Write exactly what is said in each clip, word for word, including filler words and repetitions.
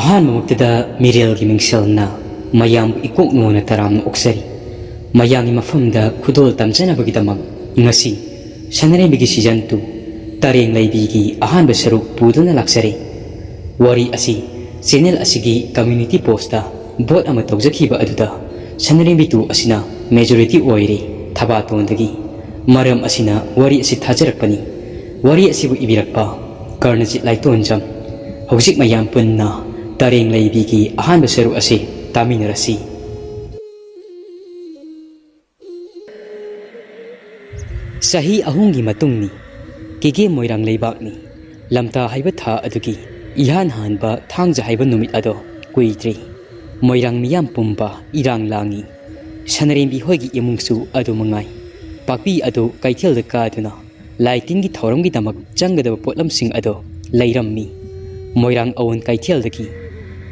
ꯑꯍꯥꯟꯕꯃꯛꯇꯗ ꯃꯤꯔꯦꯜꯒꯤ ꯃꯤꯡꯁꯦꯜꯅ ꯃꯌꯥꯝꯕꯨ ꯏꯀꯣꯛ ꯅꯣꯟꯅ ꯇꯔꯥꯝꯅ ꯑꯣꯛꯆꯔꯤ꯫ ꯃꯌꯥꯝꯒꯤ ꯃꯐꯝꯗ ꯈꯨꯗꯣꯜ ꯇꯝꯖꯅꯕꯒꯤꯗꯃꯛ ꯉꯁꯤ ꯁꯅꯔꯦꯝꯕꯤꯒꯤ season two ꯇꯔꯦꯡ ꯂꯩꯕꯤꯒꯤ ꯑꯍꯥꯟꯕ ꯁꯔꯨꯛ ꯄꯨꯗꯨꯅ ꯂꯥꯛꯆꯔꯤ꯫ ꯋꯥꯔꯤ ꯑꯁꯤ channel ꯑꯁꯤꯒꯤ community post ꯇ vote ꯑꯃ ꯇꯧꯖꯈꯤꯕ ꯑꯗꯨꯗ ꯁꯅꯔꯦꯝꯕꯤ two ꯑꯁꯤꯅ majority ꯑꯣꯏꯔꯦ ꯊꯕꯥꯇꯣꯟꯗꯒꯤ꯫ ꯃꯔꯝ ꯑꯁꯤꯅ ꯋꯥꯔꯤ ꯑꯁꯤ ꯊꯥꯖꯔꯛꯄꯅꯤ꯫ ꯋꯥꯔꯤ ꯑꯁꯤꯕꯨ ꯏꯕꯤꯔꯛꯄ ꯀꯔꯅꯖꯤꯠ ꯂꯥꯏꯇꯣꯟꯖꯝ꯫ ꯍꯧꯖꯤꯛ ꯃꯌꯥꯝ ꯄꯨꯟꯅ ꯇꯔꯦꯡ ꯂꯩꯕꯤꯒꯤ ꯑꯍꯥꯟꯕ ꯁꯔꯨꯛ ꯑꯁꯤ ꯇꯥꯃꯤꯟꯅꯔꯁꯤ꯫ ꯆꯍꯤ ꯑꯍꯨꯝꯒꯤ ꯃꯇꯨꯡꯅꯤ꯫ ꯀꯦꯒꯦ ꯃꯣꯏꯔꯥꯡ ꯂꯩꯕꯥꯛꯅꯤ꯫ ꯂꯝꯇꯥ ꯍꯥꯏꯕ ꯊꯥ ꯑꯗꯨꯒꯤ ꯏꯍꯥꯟ ꯍꯥꯟꯕ ꯊꯥꯡꯖ ꯍꯥꯏꯕ ꯅꯨꯃꯤꯠ ꯑꯗꯣ ꯀꯨꯏꯗ꯭ꯔꯤ꯫ ꯃꯣꯏꯔꯥꯡ ꯃꯤꯌꯥꯝ ꯄꯨꯝꯕ ꯏꯔꯥꯡ ꯂꯥꯡꯉꯤ꯫ ꯁꯅꯔꯦꯝꯕꯤ ꯍꯣꯏꯒꯤ ꯏꯃꯨꯡꯁꯨ ꯑꯗꯨ ꯃꯉꯥꯏ꯫ ꯄꯥꯛꯄꯤ ꯑꯗꯨ ꯀꯩꯊꯦꯜꯗ ꯀꯥꯗꯨꯅ ꯂꯥꯏ ꯇꯤꯟꯒꯤ ꯊꯧꯔꯝꯒꯤꯗꯃꯛ ꯆꯪꯒꯗꯕ ꯄꯣꯠꯂꯝꯁꯤꯡ ꯑꯗꯣ ꯂꯩꯔꯝꯃꯤ꯫ ꯃꯣꯏꯔꯥꯡ ꯑꯋꯣꯟ ꯀꯩꯊꯦꯜꯗꯒꯤ꯫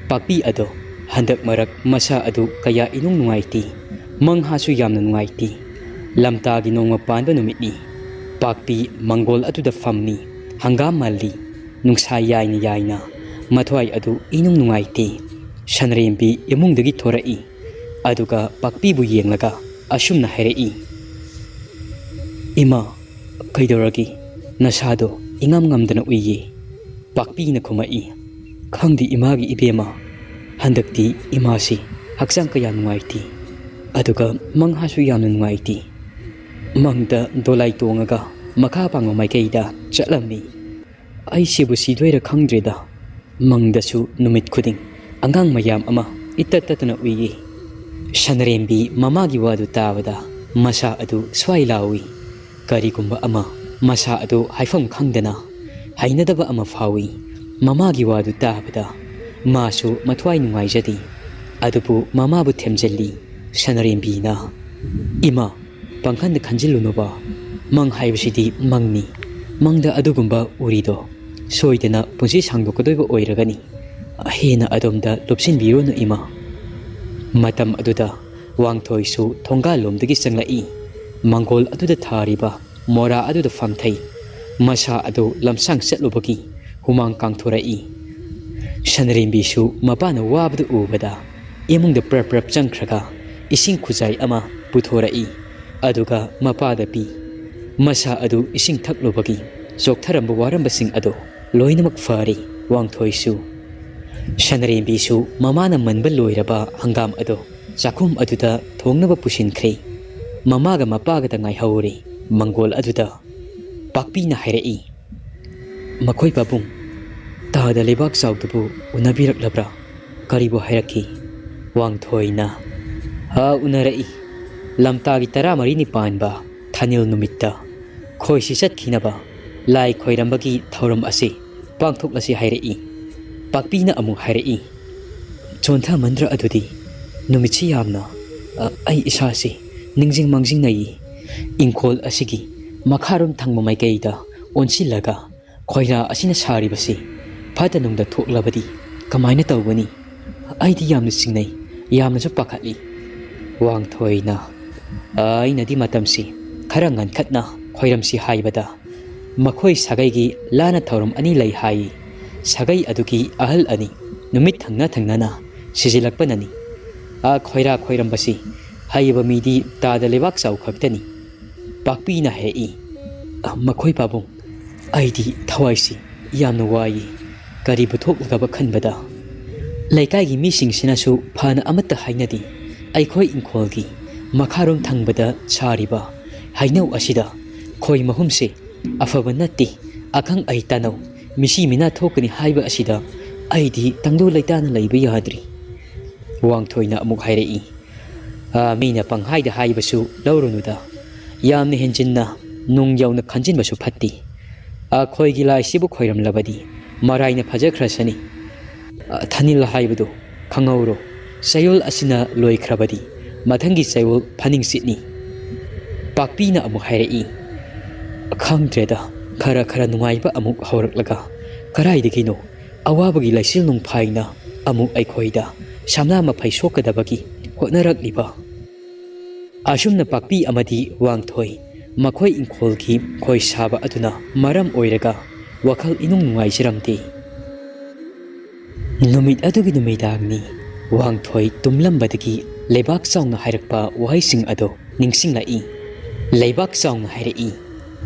ꯄꯥꯛꯄꯤ ꯑꯗꯣ ꯍꯟꯗꯛ ꯃꯔꯛ ꯃꯁꯥ ꯑꯗꯨ ꯀꯌꯥ ꯏꯅꯨꯡ ꯅꯨꯡꯉꯥꯏꯇꯦ꯫ ꯃꯪꯍꯥꯁꯨ ꯌꯥꯝꯅ ꯅꯨꯡꯉꯥꯏꯇꯦ꯫ ꯂꯝꯇꯥꯒꯤ ꯅꯣꯡꯃ ꯄꯥꯟꯕ ꯅꯨꯃꯤꯠꯅꯤ꯫ ꯄꯥꯛꯄꯤ ꯃꯪꯒꯣꯜ ꯑꯗꯨꯗ ꯐꯝꯃꯤ꯫ ꯍꯪꯒꯥꯝ ꯃꯥꯜꯂꯤ꯫ ꯅꯨꯡꯁꯥ ꯌꯥꯏꯅ ꯌꯥꯏꯅ ꯃꯊ꯭ꯋꯥꯏ ꯑꯗꯨ ꯏꯅꯨꯡ ꯅꯨꯡꯉꯥꯏꯇꯦ꯫ ꯁꯅꯔꯦꯝꯕꯤ ꯏꯃꯨꯡꯗꯒꯤ ꯊꯣꯔꯛꯏ꯫ ꯑꯗꯨꯒ ꯄꯥꯛꯄꯤꯕꯨ ꯌꯦꯡꯂꯒ ꯑꯁꯨꯝꯅ ꯍꯥꯏꯔꯛꯏ, "ꯏꯃꯥ, ꯀꯩꯗꯧꯔꯒꯦ? ꯅꯁꯥꯗꯣ ꯏꯉꯝ ꯉꯝꯗꯅ ꯎꯏꯌꯦ?" ꯄꯥꯛꯄꯤꯅ ꯈꯨꯝꯃꯛꯏ, "ꯈꯪꯗꯦ ꯏꯃꯥꯒꯤ ꯏꯕꯦꯝꯃ, ꯍꯟꯗꯛꯇꯤ ꯏꯃꯥꯁꯤ ꯍꯛꯆꯥꯡ ꯀꯌꯥ ꯅꯨꯡꯉꯥꯏꯇꯦ, ꯑꯗꯨꯒ ꯃꯪꯍꯥꯁꯨ ꯌꯥꯝꯅ ꯅꯨꯡꯉꯥꯏꯇꯦ꯫ ꯃꯪꯗ ꯗꯣꯂꯥꯏ ꯇꯣꯡꯉꯒ ꯃꯈꯥ ꯄꯥꯡꯕ ꯃꯥꯏꯀꯩꯗ ꯆꯠꯂꯝꯃꯤ꯫ ꯑꯩꯁꯤꯕꯨ ꯁꯤꯗꯣꯏꯔ ꯈꯪꯗ꯭ꯔꯦꯗ꯫ ꯃꯪꯗꯁꯨ ꯅꯨꯃꯤꯠ ꯈꯨꯗꯤꯡ ꯑꯉꯥꯡ ꯃꯌꯥꯝ ꯑꯃ ꯏꯇꯠ ꯇꯠꯇꯅ ꯎꯏꯌꯦ꯫" ꯁꯅꯔꯦꯝꯕꯤ ꯃꯃꯥꯒꯤ ꯋꯥꯗꯨ ꯇꯥꯕꯗ ꯃꯁꯥ ꯑꯗꯨ ꯁ꯭ꯋꯥꯏ ꯂꯥꯎꯏ꯫ ꯀꯔꯤꯒꯨꯝꯕ ꯑꯃ ꯃꯁꯥ ꯑꯗꯨ ꯍꯥꯏꯐꯝ ꯈꯪꯗꯅ ꯍꯩꯅꯗꯕ ꯑꯃ ꯐꯥꯎꯏ꯫ ꯃꯃꯥꯒꯤ ꯋꯥꯗꯨ ꯇꯥꯕꯗ ꯃꯥꯁꯨ ꯃꯊ꯭ꯋꯥꯏ ꯅꯨꯡꯉꯥꯏꯖꯗꯦ꯫ ꯑꯗꯨꯕꯨ ꯃꯃꯥꯕꯨ ꯊꯦꯝꯖꯤꯜꯂꯤ ꯁꯅꯔꯦꯝꯕꯤꯅ꯫ "ꯏꯃꯥ, ꯄꯪꯈꯟꯗ ꯈꯟꯖꯤꯜꯂꯨꯅꯨꯕ꯫ ꯃꯪ ꯍꯥꯏꯕꯁꯤꯗꯤ ꯃꯪꯅꯤ꯫ ꯃꯪꯗ ꯑꯗꯨꯒꯨꯝꯕ ꯎꯔꯤꯗꯣ ꯁꯣꯏꯗꯅ ꯄꯨꯟꯁꯤ ꯁꯥꯡꯗꯣꯛꯀꯗꯣꯏꯕ ꯑꯣꯏꯔꯒꯅꯤ꯫ ꯍꯦꯟꯅ ꯑꯗꯣꯝꯗ ꯂꯨꯞꯁꯤꯟꯕꯤꯔꯨꯅꯨ ꯏꯃꯥ꯫" ꯃꯇꯝ ꯑꯗꯨꯗ ꯋꯥꯡꯊꯣꯏꯁꯨ ꯊꯣꯡꯒꯥꯜꯂꯣꯝꯗꯒꯤ ꯆꯪꯂꯛꯏ꯫ ꯃꯪꯒꯣꯜ ꯑꯗꯨꯗ ꯊꯥꯔꯤꯕ ꯃꯣꯔꯥ ꯑꯗꯨꯗ ꯐꯝꯊꯩ꯫ ꯃꯁꯥ ꯑꯗꯨ ꯂꯝꯁꯥꯡ ꯆꯠꯂꯨꯕꯒꯤ ꯍꯨꯃꯥꯡ ꯀꯥꯡꯊꯣꯔꯛꯏ꯫ ꯁꯅꯔꯦꯝꯕꯤꯁꯨ ꯃꯄꯥꯅ ꯋꯥꯕꯗꯨ ꯎꯕꯗ ꯏꯃꯨꯡꯗ ꯄ꯭ꯔꯞ ꯄ꯭ꯔꯞ ꯆꯪꯈ꯭ꯔꯒ ꯏꯁꯤꯡ ꯈꯨꯖꯥꯏ ꯑꯃ ꯄꯨꯊꯣꯔꯛꯏ꯫ ꯑꯗꯨꯒ ꯃꯄꯥꯗ ꯄꯤ꯫ ꯃꯁꯥ ꯑꯗꯨ ꯏꯁꯤꯡ ꯊꯛꯂꯨꯕꯒꯤ ꯆꯣꯛꯊꯔꯝꯕ ꯋꯥꯔꯝꯕꯁꯤꯡ ꯑꯗꯨ ꯂꯣꯏꯅꯃꯛ ꯐꯔꯦ꯫ ꯋꯥꯡꯊꯣꯏꯁꯨ, ꯁꯅꯔꯦꯝꯕꯤꯁꯨ ꯃꯃꯥꯅ ꯃꯟꯕ ꯂꯣꯏꯔꯕ ꯍꯪꯒꯥꯝ ꯑꯗꯨ ꯆꯥꯛꯈꯨꯝ ꯑꯗꯨꯗ ꯊꯣꯡꯅꯕ ꯄꯨꯁꯤꯟꯈ꯭ꯔꯦ꯫ ꯃꯃꯥꯒ ꯃꯄꯥꯒꯗ ꯉꯥꯏꯍꯧꯔꯦ꯫ ꯃꯪꯒꯣꯜ ꯑꯗꯨꯗ ꯄꯥꯛꯄꯤꯅ ꯍꯥꯏꯔꯛꯏ, "ꯃꯈꯣꯏ ꯄꯥꯕꯨꯡ, ꯇꯥꯗ ꯂꯩꯕꯥꯛ ꯆꯥꯎꯗꯨꯕꯨ ꯎꯅꯕꯤꯔꯛꯂꯕ꯭ꯔꯥ? ꯀꯔꯤꯕꯨ ꯍꯥꯏꯔꯛꯈꯤ?" ꯋꯥꯡꯊꯣꯏꯅ, "ꯑꯥ, ꯎꯅꯔꯛꯏ꯫ ꯂꯝꯇꯥꯒꯤ ꯇꯔꯥꯃꯔꯤꯅꯤ ꯄꯥꯟꯕ ꯊꯥꯅꯤꯜ ꯅꯨꯃꯤꯠꯇ ꯈꯣꯏꯁꯤ ꯆꯠꯈꯤꯅꯕ ꯂꯥꯏ ꯈꯣꯏꯔꯝꯕꯒꯤ ꯊꯧꯔꯝ ꯑꯁꯤ ꯄꯥꯡꯊꯣꯛꯂꯁꯤ ꯍꯥꯏꯔꯛꯏ꯫" ꯄꯥꯛꯄꯤꯅ ꯑꯃꯨꯛ ꯍꯥꯏꯔꯛꯏ, "ꯆꯣꯟꯊꯃꯟꯗ꯭ꯔ ꯑꯗꯨꯗꯤ? ꯅꯨꯃꯤꯠꯁꯤ ꯌꯥꯝꯅ, ꯑ, ꯑꯩ ꯏꯁꯥꯁꯤ ꯅꯤꯡꯁꯤꯡ ꯃꯥꯡꯖꯤꯡꯅꯩ꯫ ꯏꯪꯈꯣꯜ ꯑꯁꯤꯒꯤ ꯃꯈꯥꯔꯣꯝ ꯊꯪꯕ ꯃꯥꯏꯀꯩꯗ ꯑꯣꯟꯁꯤꯜꯂꯒ ꯈꯣꯏꯔꯥ ꯑꯁꯤꯅ ꯁꯥꯔꯤꯕꯁꯤ ꯐꯠꯇ ꯅꯨꯡꯗ ꯊꯣꯛꯂꯕꯗꯤ ꯀꯃꯥꯏꯅ ꯇꯧꯒꯅꯤ? ꯑꯩꯗꯤ ꯌꯥꯝꯅ ꯆꯤꯡꯅꯩ, ꯌꯥꯝꯅꯁꯨ ꯄꯥꯈꯠꯂꯤ꯫" ꯋꯥꯡꯊꯣꯏꯅ, "ꯑꯩꯅꯗꯤ ꯃꯇꯝꯁꯤ ꯈꯔ ꯉꯟꯈꯠꯅ ꯈꯣꯏꯔꯝꯁꯤ ꯍꯥꯏꯕꯗ ꯃꯈꯣꯏ ꯁꯥꯒꯩꯒꯤ ꯂꯥꯟꯅ ꯊꯧꯔꯝ ꯑꯅꯤ ꯂꯩ ꯍꯥꯏ꯫ ꯁꯥꯒꯩ ꯑꯗꯨꯒꯤ ꯑꯍꯜ ꯑꯅꯤ ꯅꯨꯃꯤꯠ ꯊꯪꯅ ꯊꯪꯅꯅ ꯁꯤꯖꯤꯜꯂꯛꯄꯅꯅꯤ꯫ ꯑꯥ, ꯈꯣꯏꯔꯥ ꯈꯣꯏꯔꯝꯕꯁꯤ ꯍꯩꯕ ꯃꯤꯗꯤ ꯇꯥꯗ ꯂꯩꯕꯥꯛ ꯆꯥꯎ ꯈꯛꯇꯅꯤ꯫" ꯄꯥꯛꯄꯤꯅ ꯍꯥꯏꯔꯛꯏ, "ꯑ, ꯃꯈꯣꯏ ꯄꯥꯕꯨꯡ, ꯑꯩꯗꯤ ꯊꯋꯥꯏꯁꯤ ꯌꯥꯝꯅ ꯋꯥꯏ꯫ ꯀꯔꯤꯕꯨ ꯊꯣꯛꯂꯒꯕ ꯈꯟꯕꯗ ꯂꯩꯀꯥꯏꯒꯤ ꯃꯤꯁꯤꯡꯁꯤꯅꯁꯨ ꯐꯅ ꯑꯃꯠꯇ ꯍꯥꯏꯅꯗꯦ꯫ ꯑꯩꯈꯣꯏ ꯏꯪꯈꯣꯜꯒꯤ ꯃꯈꯥꯔꯣꯝ ꯊꯪꯕꯗ ꯁꯥꯔꯤꯕ ꯍꯩꯅꯧ ꯑꯁꯤꯗ ꯈꯣꯏ ꯃꯍꯨꯝꯁꯦ ꯑꯐꯕ ꯅꯠꯇꯦ, ꯑꯈꯪ ꯑꯍꯩ ꯇꯥꯅꯧ, ꯃꯤꯁꯤ ꯃꯤꯅꯥ ꯊꯣꯛꯀꯅꯤ ꯍꯥꯏꯕ ꯑꯁꯤꯗ ꯑꯩꯗꯤ ꯇꯪꯗꯨ ꯂꯩꯇꯥꯅ ꯂꯩꯕ ꯌꯥꯗ꯭ꯔꯤ꯫" ꯋꯥꯡꯊꯣꯏꯅ ꯑꯃꯨꯛ ꯍꯥꯏꯔꯛꯏ, "ꯑꯥ, ꯃꯤꯅ ꯄꯪꯍꯥꯏꯗ ꯍꯥꯏꯕꯁꯨ ꯂꯧꯔꯨꯅꯨꯗ꯫ ꯌꯥꯝꯅ ꯍꯦꯟꯖꯤꯟꯅ ꯅꯨꯡ ꯌꯧꯅ ꯈꯟꯖꯤꯟꯕꯁꯨ ꯐꯠꯇꯦ꯫ ꯑꯩꯈꯣꯏꯒꯤ ꯂꯥꯏꯁꯤꯕꯨ ꯈꯣꯏꯔꯝꯂꯕꯗꯤ ꯃꯔꯥꯏꯅ ꯐꯖꯈ꯭ꯔꯁꯅꯤ꯫ ꯑꯥ, ꯊꯥꯅꯤꯜ ꯍꯥꯏꯕꯗꯨ ꯈꯪꯍꯧꯔꯣ꯫ ꯆꯌꯣꯜ ꯑꯁꯤꯅ ꯂꯣꯏꯈ꯭ꯔꯕꯗꯤ ꯃꯊꯪꯒꯤ ꯆꯌꯣꯜ ꯐꯅꯤꯡꯁꯤꯠꯅꯤ꯫" ꯄꯥꯛꯄꯤꯅ ꯑꯃꯨꯛ ꯍꯥꯏꯔꯛꯏ, "ꯈꯪꯗ꯭ꯔꯦꯗ, ꯈꯔ ꯈꯔ ꯅꯨꯡꯉꯥꯏꯕ ꯑꯃꯨꯛ ꯍꯧꯔꯛꯂꯒ ꯀꯗꯥꯏꯗꯒꯤꯅꯣ ꯑꯋꯥꯕꯒꯤ ꯂꯩꯆꯤꯜ ꯅꯨꯡꯐꯥꯏꯅ ꯑꯃꯨꯛ ꯑꯩꯈꯣꯏꯗ ꯁꯝꯅꯥ ꯃꯐꯩ ꯁꯣꯛꯀꯗꯕꯒꯤ ꯍꯣꯠꯅꯔꯛꯂꯤꯕ?" ꯑꯁꯨꯝꯅ ꯄꯥꯛꯄꯤ ꯑꯃꯗꯤ ꯋꯥꯡꯊꯣꯏ ꯃꯈꯣꯏ ꯏꯪꯈꯣꯜꯒꯤ ꯈꯣꯏ ꯁꯥꯕ ꯑꯗꯨꯅ ꯃꯔꯝ ꯑꯣꯏꯔꯒ ꯋꯥꯈꯜ ꯏꯅꯨꯡ ꯅꯨꯡꯉꯥꯏꯖꯔꯝꯗꯦ꯫ ꯅꯨꯃꯤꯠ ꯑꯗꯨꯒꯤ ꯅꯨꯃꯤꯗꯥꯡꯅꯤ꯫ ꯋꯥꯡꯊꯣꯏ ꯇꯨꯝꯂꯝꯕꯗꯒꯤ ꯂꯩꯕꯥꯛ ꯆꯥꯎꯅ ꯍꯥꯏꯔꯛꯄ ꯋꯥꯍꯩꯁꯤꯡ ꯑꯗꯨ ꯅꯤꯡꯁꯤꯡꯂꯛꯏ꯫ ꯂꯩꯕꯥꯛ ꯆꯥꯎꯅ ꯍꯥꯏꯔꯛꯏ,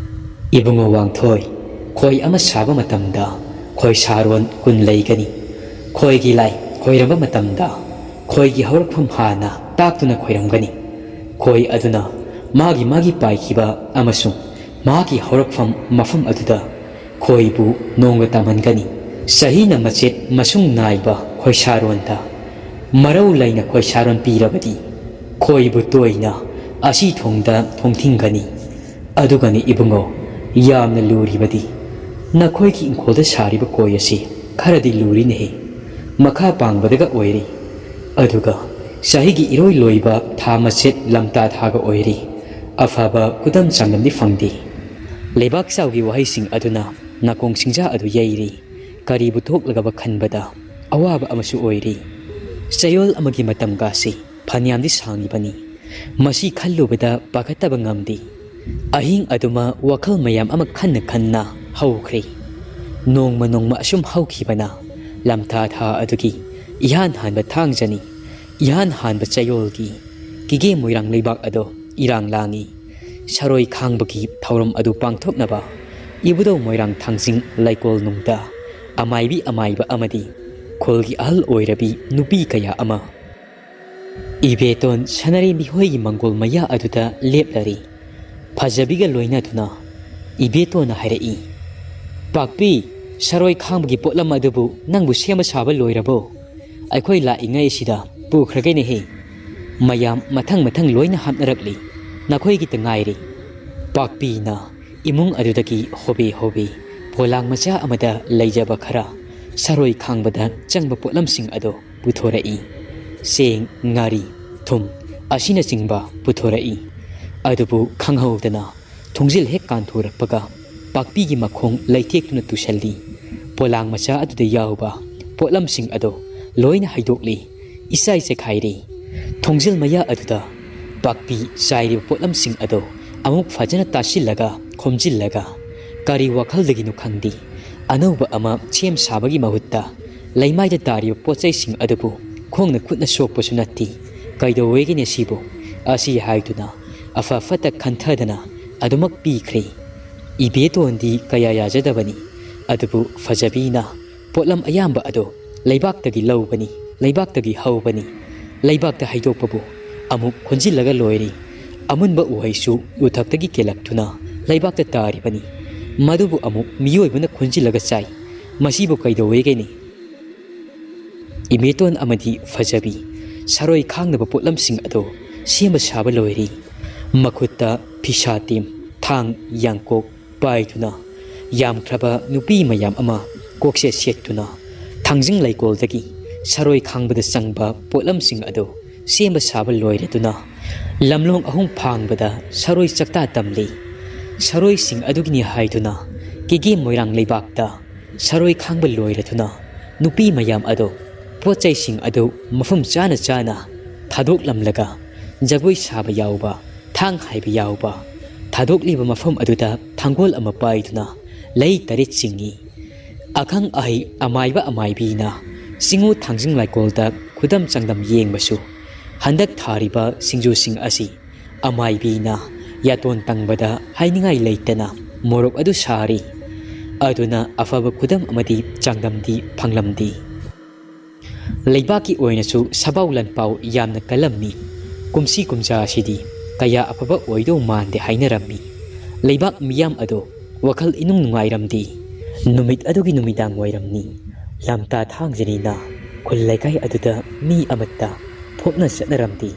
"ꯏꯕꯨꯡꯉꯣ ꯋꯥꯡꯊꯣꯏ, ꯈꯣꯏ ꯑꯃ ꯁꯥꯕ ꯃꯇꯝꯗ ꯈꯣꯏ ꯁꯥꯔꯣꯟ ꯀꯨꯟ ꯂꯩꯒꯅꯤ꯫ ꯈꯣꯏꯒꯤ ꯂꯥꯏ ꯈꯣꯏꯔꯝꯕ ꯃꯇꯝꯗ ꯈꯣꯏꯒꯤ ꯍꯧꯔꯛꯐꯝ ꯍꯥꯟꯅ ꯇꯥꯛꯇꯨꯅ ꯈꯣꯏꯔꯝꯒꯅꯤ꯫ ꯈꯣꯏ ꯑꯗꯨꯅ ꯃꯥꯒꯤ ꯃꯥꯒꯤ ꯄꯥꯏꯈꯤꯕ ꯑꯃꯁꯨꯡ ꯃꯥꯒꯤ ꯍꯧꯔꯛꯐꯝ ꯃꯐꯝ ꯑꯗꯨꯗ ꯈꯣꯏꯕꯨ ꯅꯣꯡꯒ ꯇꯥꯝꯍꯟꯒꯅꯤ꯫ ꯆꯍꯤꯅ ꯃꯆꯦꯠ ꯃꯁꯨꯡ ꯅꯥꯏꯕ ꯈꯣꯏꯁꯥꯔꯣꯟꯗ ꯃꯔꯧ ꯂꯩꯅ ꯈꯣꯏꯁꯥꯔꯣꯟ ꯄꯤꯔꯕꯗꯤ ꯈꯣꯏꯕꯨ ꯇꯣꯏꯅ ꯑꯁꯤ ꯊꯣꯡꯗ ꯊꯣꯡꯊꯤꯡꯒꯅꯤ꯫ ꯑꯗꯨꯒꯅꯤ ꯏꯕꯨꯡꯉꯣ, ꯌꯥꯝꯅ ꯂꯨꯔꯤꯕꯗꯤ ꯅꯈꯣꯏꯒꯤ ꯏꯪꯈꯣꯜꯗ ꯁꯥꯔꯤꯕ ꯀꯣꯏ ꯑꯁꯤ ꯈꯔꯗꯤ ꯂꯨꯔꯤꯅꯦꯍꯦ꯫ ꯃꯈꯥ ꯄꯥꯡꯕꯗꯒ ꯑꯣꯏꯔꯤ꯫ ꯑꯗꯨꯒ ꯆꯍꯤꯒꯤ ꯏꯔꯣꯏ ꯂꯣꯏꯕ ꯊꯥ ꯃꯆꯦꯠ ꯂꯝꯇꯥ ꯊꯥꯒ ꯑꯣꯏꯔꯤ꯫ ꯑꯐꯕ ꯈꯨꯗꯝ ꯆꯥꯡꯗꯝꯗꯤ ꯐꯪꯗꯦ꯫" ꯂꯩꯕꯥꯛ ꯆꯥꯎꯒꯤ ꯋꯥꯍꯩꯁꯤꯡ ꯑꯗꯨꯅ ꯅꯥꯀꯣꯡ ꯁꯤꯡꯖꯥ ꯑꯗꯨ ꯌꯩꯔꯤ꯫ ꯀꯔꯤꯕꯨ ꯊꯣꯛꯂꯒꯕ ꯈꯟꯕꯗ ꯑꯋꯥꯕ ꯑꯃꯁꯨ ꯑꯣꯏꯔꯤ꯫ ꯆꯌꯣꯜ ꯑꯃꯒꯤ ꯃꯇꯝꯒꯥꯁꯤ ꯐꯅꯌꯥꯝꯗꯤ ꯁꯥꯡꯉꯤꯕꯅꯤ꯫ ꯃꯁꯤ ꯈꯜꯂꯨꯕꯗ ꯄꯥꯈꯠꯇꯕ ꯉꯝꯗꯦ꯫ ꯑꯍꯤꯡ ꯑꯗꯨꯃ ꯋꯥꯈꯜ ꯃꯌꯥꯝ ꯑꯃ ꯈꯟꯅ ꯈꯟꯅ ꯍꯧꯈ꯭ꯔꯦ꯫ ꯅꯣꯡꯃ ꯅꯣꯡꯃ ꯑꯁꯨꯝ ꯍꯧꯈꯤꯕꯅ ꯂꯝꯊꯥ ꯊꯥ ꯑꯗꯨꯒꯤ ꯏꯍꯥꯟ ꯍꯥꯟꯕ ꯊꯥꯡꯖꯅꯤ꯫ ꯏꯍꯥꯟ ꯍꯥꯟꯕ ꯆꯌꯣꯜꯒꯤ ꯀꯤꯒꯦ ꯃꯣꯏꯔꯥꯡ ꯂꯩꯕꯥꯛ ꯑꯗꯣ ꯏꯔꯥꯡ ꯂꯥꯡꯉꯤ꯫ ꯁꯔꯣꯏ ꯈꯥꯡꯕꯒꯤ ꯊꯧꯔꯝ ꯑꯗꯨ ꯄꯥꯡꯊꯣꯛꯅꯕ ꯏꯕꯨꯙꯧ ꯃꯣꯏꯔꯥꯡ ꯊꯥꯡꯖꯤꯡ ꯂꯩꯀꯣꯜꯅꯨꯡꯗ ꯑꯃꯥꯏꯕꯤ ꯑꯃꯥꯏꯕ ꯑꯃꯗꯤ ꯈꯨꯜꯒꯤ ꯑꯍꯜ ꯑꯣꯏꯔꯕꯤ ꯅꯨꯄꯤ ꯀꯌꯥ ꯑꯃ ꯏꯕꯦꯇꯣꯟ ꯁꯅꯥꯔꯦꯝꯕꯤ ꯍꯣꯏꯒꯤ ꯃꯪꯒꯣꯜ ꯃꯌꯥ ꯑꯗꯨꯗ ꯂꯦꯞꯂꯔꯤ꯫ ꯐꯖꯕꯤꯒ ꯂꯣꯏꯅꯗꯨꯅ ꯏꯕꯦꯇꯣꯟꯅ ꯍꯥꯏꯔꯛꯏ, "ꯄꯥꯛꯄꯤ, ꯁꯔꯣꯏ ꯈꯥꯡꯕꯒꯤ ꯄꯣꯠꯂꯝ ꯑꯗꯨꯕꯨ ꯅꯪꯕꯨ ꯁꯦꯝꯕ ꯁꯥꯕ ꯂꯣꯏꯔꯕꯣ? ꯑꯩꯈꯣꯏ ꯂꯥꯛꯏꯉꯩ ꯑꯁꯤꯗ ꯄꯨꯈ꯭ꯔꯒꯦꯅꯦꯍꯦ꯫ ꯃꯌꯥꯝ ꯃꯊꯪ ꯃꯊꯪ ꯂꯣꯏꯅ ꯍꯥꯞꯅꯔꯛꯂꯤ꯫ ꯅꯈꯣꯏꯒꯤꯇ ꯉꯥꯏꯔꯦ꯫" ꯄꯥꯛꯄꯤꯅ ꯏꯃꯨꯡ ꯑꯗꯨꯗꯒꯤ ꯍꯣꯕꯦ ꯍꯣꯕꯦ ꯄꯣꯂꯥꯡ ꯃꯆꯥ ꯑꯃꯗ ꯂꯩꯖꯕ ꯈꯔ ꯁꯔꯣꯏ ꯈꯥꯡꯕꯗ ꯆꯪꯕ ꯄꯣꯠꯂꯝꯁꯤꯡ ꯑꯗꯨ ꯄꯨꯊꯣꯔꯛꯏ꯫ ꯆꯦꯡ, ꯉꯥꯔꯤ, ꯊꯨꯝ ꯑꯁꯤꯅꯆꯤꯡꯕ ꯄꯨꯊꯣꯔꯛꯏ꯫ ꯑꯗꯨꯕꯨ ꯈꯪꯍꯧꯗꯅ ꯊꯣꯡꯖꯤꯜ ꯍꯦꯛ ꯀꯥꯟꯊꯣꯔꯛꯄꯒ ꯄꯥꯛꯄꯤꯒꯤ ꯃꯈꯣꯡ ꯂꯩꯊꯦꯛꯇꯨꯅ ꯇꯨꯁꯜꯂꯤ꯫ ꯄꯣꯂꯥꯡ ꯃꯆꯥ ꯑꯗꯨꯗ ꯌꯥꯎꯕ ꯄꯣꯠꯂꯝꯁꯤꯡ ꯑꯗꯨ ꯂꯣꯏꯅ ꯍꯩꯗꯣꯛꯂꯤ꯫ ꯏꯆꯥꯏ ꯆꯦꯈꯥꯏꯔꯦ꯫ ꯊꯣꯡꯖꯤꯜ ꯃꯌꯥ ꯑꯗꯨꯗ ꯄꯥꯛꯄꯤ ꯆꯥꯏꯔꯤꯕ ꯄꯣꯠꯂꯝꯁꯤꯡ ꯑꯗꯨ ꯑꯃꯨꯛ ꯐꯖꯅ ꯇꯥꯁꯤꯜꯂꯒ ꯈꯣꯝꯖꯤꯜꯂꯒ ꯀꯔꯤ ꯋꯥꯈꯜꯗꯒꯤꯅꯣ ꯈꯪꯗꯦ, ꯑꯅꯧꯕ ꯑꯃ ꯁꯦꯝ ꯁꯥꯕꯒꯤ ꯃꯍꯨꯠꯇ ꯂꯩꯃꯥꯏꯗ ꯇꯥꯔꯤꯕ ꯄꯣꯠ ꯆꯩꯁꯤꯡ ꯑꯗꯨꯕꯨ ꯈꯣꯡꯅ ꯈꯨꯠꯅ ꯁꯣꯛꯄꯁꯨ ꯅꯠꯇꯦ, ꯀꯩꯗꯧꯋꯦꯒꯦꯅꯦ ꯁꯤꯕꯨ? ꯑꯁꯤ ꯍꯥꯏꯗꯨꯅ ꯑꯐ ꯐꯠꯇ ꯈꯟꯊꯗꯅ ꯑꯗꯨꯃꯛ ꯄꯤꯈ꯭ꯔꯦ꯫ ꯏꯕꯦꯇꯣꯟꯗꯤ ꯀꯌꯥ ꯌꯥꯖꯗꯕꯅꯤ, ꯑꯗꯨꯕꯨ ꯐꯖꯕꯤꯅ ꯄꯣꯠꯂꯝ ꯑꯌꯥꯝꯕ ꯑꯗꯨ ꯂꯩꯕꯥꯛꯇꯒꯤ ꯂꯧꯕꯅꯤ, ꯂꯩꯕꯥꯛꯇꯒꯤ ꯍꯧꯕꯅꯤ, ꯂꯩꯕꯥꯛꯇ ꯍꯩꯗꯣꯛꯄꯕꯨ ꯑꯃꯨꯛ ꯈꯨꯟꯖꯤꯜꯂꯒ ꯂꯣꯏꯔꯤ꯫ ꯑꯃꯨꯟꯕ ꯎꯍꯩꯁꯨ ꯎꯊꯛꯇꯒꯤ ꯀꯦꯜꯂꯛꯇꯨꯅ ꯂꯩꯕꯥꯛꯇ ꯇꯥꯔꯤꯕꯅꯤ, ꯃꯗꯨꯕꯨ ꯑꯃꯨꯛ ꯃꯤꯑꯣꯏꯕꯅ ꯈꯨꯟꯖꯤꯜꯂꯒ ꯆꯥꯏ꯫ ꯃꯁꯤꯕꯨ ꯀꯩꯗꯧꯋꯦꯒꯦꯅꯤ? ꯏꯃꯦꯇꯣꯟ ꯑꯃꯗꯤ ꯐꯖꯕꯤ ꯁꯔꯣꯏ ꯈꯥꯡꯅꯕ ꯄꯣꯠꯂꯝꯁꯤꯡ ꯑꯗꯨ ꯁꯦꯝꯕ ꯁꯥꯕ ꯂꯣꯏꯔꯤ꯫ ꯃꯈꯨꯠꯇ ꯐꯤꯁꯥꯇꯦꯝ, ꯊꯥꯡ, ꯌꯥꯡꯀꯣꯛ ꯄꯥꯏꯗꯨꯅ ꯌꯥꯝꯈ꯭ꯔꯕ ꯅꯨꯄꯤ ꯃꯌꯥꯝ ꯑꯃ ꯀꯣꯛꯁꯦ ꯁꯦꯠꯇꯨꯅ ꯊꯥꯡꯖꯤꯡ ꯂꯩꯀꯣꯜꯗꯒꯤ ꯁꯔꯣꯏ ꯈꯥꯡꯕꯗ ꯆꯪꯕ ꯄꯣꯠꯂꯝꯁꯤꯡ ꯑꯗꯨ ꯁꯦꯝꯕ ꯁꯥꯕ ꯂꯣꯏꯔꯗꯨꯅ ꯂꯝꯂꯣꯡ ꯑꯍꯨꯝ ꯐꯥꯡꯕꯗ ꯁꯔꯣꯏ ꯆꯥꯛꯇꯥ ꯇꯝꯂꯤ꯫ ꯁꯔꯣꯏꯁꯤꯡ ꯑꯗꯨꯒꯤꯅꯤ ꯍꯥꯏꯗꯨꯅ ꯀꯦꯒꯦ ꯃꯣꯏꯔꯥꯡ ꯂꯩꯕꯥꯛꯇ ꯁꯔꯣꯏ ꯈꯥꯡꯕ ꯂꯣꯏꯔꯗꯨꯅ ꯅꯨꯄꯤ ꯃꯌꯥꯝ ꯑꯗꯨ ꯄꯣꯠ ꯆꯩꯁꯤꯡ ꯑꯗꯨ ꯃꯐꯝ ꯆꯥꯅ ꯆꯥꯅ ꯊꯥꯗꯣꯛꯂꯝꯂꯒ ꯖꯒꯣꯏ ꯁꯥꯕ ꯌꯥꯎꯕ, ꯊꯥꯡ ꯍꯥꯏꯕ ꯌꯥꯎꯕ, ꯊꯥꯗꯣꯛꯂꯤꯕ ꯃꯐꯝ ꯑꯗꯨꯗ ꯊꯥꯡꯒꯣꯜ ꯑꯃ ꯄꯥꯏꯗꯨꯅ ꯂꯩ ꯇꯔꯦꯠ ꯆꯤꯡꯏ꯫ ꯑꯈꯪ ꯑꯍꯩ ꯑꯃꯥꯏꯕ ꯑꯃꯥꯏꯕꯤꯅ ꯆꯤꯡꯉꯨ ꯊꯥꯡꯖꯤꯡ ꯂꯥꯏꯀꯣꯜꯗ ꯈꯨꯗꯝ ꯆꯥꯡꯗꯝ ꯌꯦꯡꯕꯁꯨ ꯍꯟꯗꯛ ꯊꯥꯔꯤꯕ ꯁꯤꯡꯖꯨꯁꯤꯡ ꯑꯁꯤ ꯑꯃꯥꯏꯕꯤꯅ ꯌꯥꯇꯣꯟ ꯇꯪꯕꯗ ꯍꯥꯏꯅꯤꯡꯉꯥꯏ ꯂꯩꯇꯅ ꯃꯣꯔꯣꯛ ꯑꯗꯨ ꯁꯥꯔꯤ꯫ ꯑꯗꯨꯅ ꯑꯐꯕ ꯈꯨꯗꯝ ꯑꯃꯗꯤ ꯆꯥꯡꯗꯝꯗꯤ ꯐꯪꯂꯝꯗꯦ꯫ ꯂꯩꯕꯥꯛꯀꯤ ꯑꯣꯏꯅꯁꯨ ꯁꯕꯥꯎ ꯂꯟꯄꯥꯎ ꯌꯥꯝꯅ ꯀꯜꯂꯝꯃꯤ꯫ ꯀꯨꯝꯁꯤ ꯀꯨꯝꯖꯥ ꯑꯁꯤꯗꯤ ꯀꯌꯥ ꯑꯐꯕ ꯑꯣꯏꯗꯧ ꯃꯥꯟꯗꯦ ꯍꯥꯏꯅꯔꯝꯃꯤ꯫ ꯂꯩꯕꯥꯛ ꯃꯤꯌꯥꯝ ꯑꯗꯣ ꯋꯥꯈꯜ ꯏꯅꯨꯡ ꯅꯨꯡꯉꯥꯏꯔꯝꯗꯦ꯫ ꯅꯨꯃꯤꯠ ꯑꯗꯨꯒꯤ ꯅꯨꯃꯤꯗꯥꯡ ꯋꯥꯏꯔꯝꯅꯤ꯫ ꯂꯝꯇꯥ ꯊꯥꯡꯖꯅꯤꯅ ꯈꯨꯜ ꯂꯩꯀꯥꯏ ꯑꯗꯨꯗ ꯃꯤ ꯑꯃꯠꯇ ꯊꯣꯛꯅ ꯆꯠꯅꯔꯝꯗꯦ꯫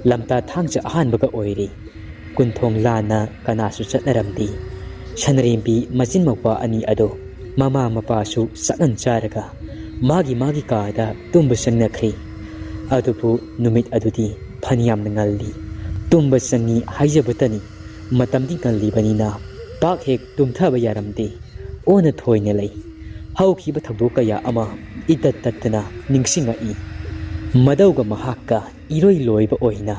ꯂꯝꯇꯥ ꯊꯥꯡꯖ ꯑꯍꯥꯟꯕꯒ ꯑꯣꯏꯔꯤ꯫ ꯀꯨꯟꯊꯣꯡ ꯂꯥꯟꯅ ꯀꯅꯥꯁꯨ ꯆꯠꯅꯔꯝꯗꯦ꯫ ꯁꯅꯔꯦꯝꯕꯤ ꯃꯆꯤꯟ ꯃꯧꯄ꯭ꯋꯥ ꯑꯅꯤ ꯑꯗꯣ ꯃꯃꯥ ꯃꯄꯥꯁꯨ ꯆꯥꯛꯍꯟ ꯆꯥꯔꯒ ꯃꯥꯒꯤ ꯃꯥꯒꯤ ꯀꯥꯗ ꯇꯨꯝꯕ ꯆꯪꯅꯈ꯭ꯔꯦ꯫ ꯑꯗꯨꯕꯨ ꯅꯨꯃꯤꯠ ꯑꯗꯨꯗꯤ ꯐꯅꯌꯥꯝꯅ ꯉꯜꯂꯤ꯫ ꯇꯨꯝꯕ ꯆꯪꯉꯤ ꯍꯥꯏꯖꯕꯇꯅꯤ, ꯃꯇꯝꯗꯤ ꯉꯜꯂꯤꯕꯅꯤꯅ ꯄꯥꯛ ꯍꯦꯛ ꯇꯨꯝꯊꯕ ꯌꯥꯔꯝꯗꯦ꯫ ꯑꯣꯟꯅ ꯊꯣꯏꯅ ꯂꯩ꯫ ꯍꯧꯈꯤꯕ ꯊꯧꯗꯣꯛ ꯀꯌꯥ ꯑꯃ ꯏꯇꯠ ꯇꯠꯇꯅ ꯅꯤꯡꯁꯤꯡꯉꯛꯏ꯫ ꯃꯗꯧꯒ ꯃꯍꯥꯛꯀ ꯏꯔꯣꯏ ꯂꯣꯏꯕ ꯑꯣꯏꯅ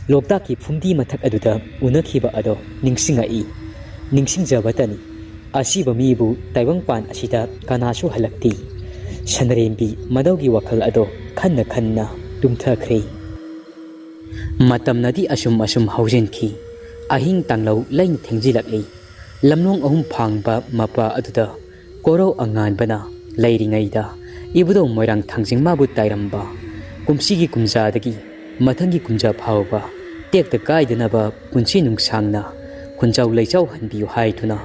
ꯂꯣꯛꯇꯥꯛꯀꯤ ꯐꯨꯝꯗꯤ ꯃꯊꯛ ꯑꯗꯨꯗ ꯎꯅꯈꯤꯕ ꯑꯗꯣ ꯅꯤꯡꯁꯤꯡꯉꯛꯏ꯫ ꯅꯤꯡꯁꯤꯡꯖꯕꯇꯅꯤ꯫ ꯑꯁꯤꯕ ꯃꯤꯕꯨ ꯇꯥꯏꯕꯪꯄꯥꯟ ꯑꯁꯤꯗ ꯀꯅꯥꯁꯨ ꯍꯜꯂꯛꯇꯦ꯫ ꯁꯅꯔꯦꯝꯕꯤ ꯃꯗꯧꯒꯤ ꯋꯥꯈꯜ ꯑꯗꯣ ꯈꯟꯅ ꯈꯟꯅ ꯇꯨꯝꯊꯈ꯭ꯔꯦ꯫ ꯃꯇꯝꯅꯗꯤ ꯑꯁꯨꯝ ꯑꯁꯨꯝ ꯍꯧꯖꯤꯟꯈꯤ꯫ ꯑꯍꯤꯡ ꯇꯥꯡꯂꯧ ꯂꯩꯅ ꯊꯦꯡꯖꯤꯜꯂꯛꯂꯤ꯫ ꯂꯝꯂꯣꯡ ꯑꯍꯨꯝ ꯐꯥꯡꯕ ꯃꯄꯥ ꯑꯗꯨꯗ ꯀꯣꯔꯧ ꯑꯉꯥꯟꯕꯅ ꯂꯩꯔꯤꯉꯩꯗ ꯏꯕꯨꯙꯧ ꯃꯣꯏꯔꯥꯡ ꯊꯥꯡꯖꯤꯡ ꯃꯥꯕꯨ ꯇꯥꯏꯔꯝꯕ ꯀꯨꯝꯁꯤꯒꯤ ꯀꯨꯝꯖꯥꯗꯒꯤ ꯃꯊꯪꯒꯤ ꯀꯨꯝꯖꯥ ꯐꯥꯎꯕ ꯇꯦꯛꯇ ꯀꯥꯏꯗꯅꯕ ꯄꯨꯟꯁꯤ ꯅꯨꯡꯁꯥꯡꯅ ꯈꯨꯟꯖꯥꯎ ꯂꯩꯆꯥꯎ ꯍꯟꯕꯤꯌꯨ ꯍꯥꯏꯗꯨꯅ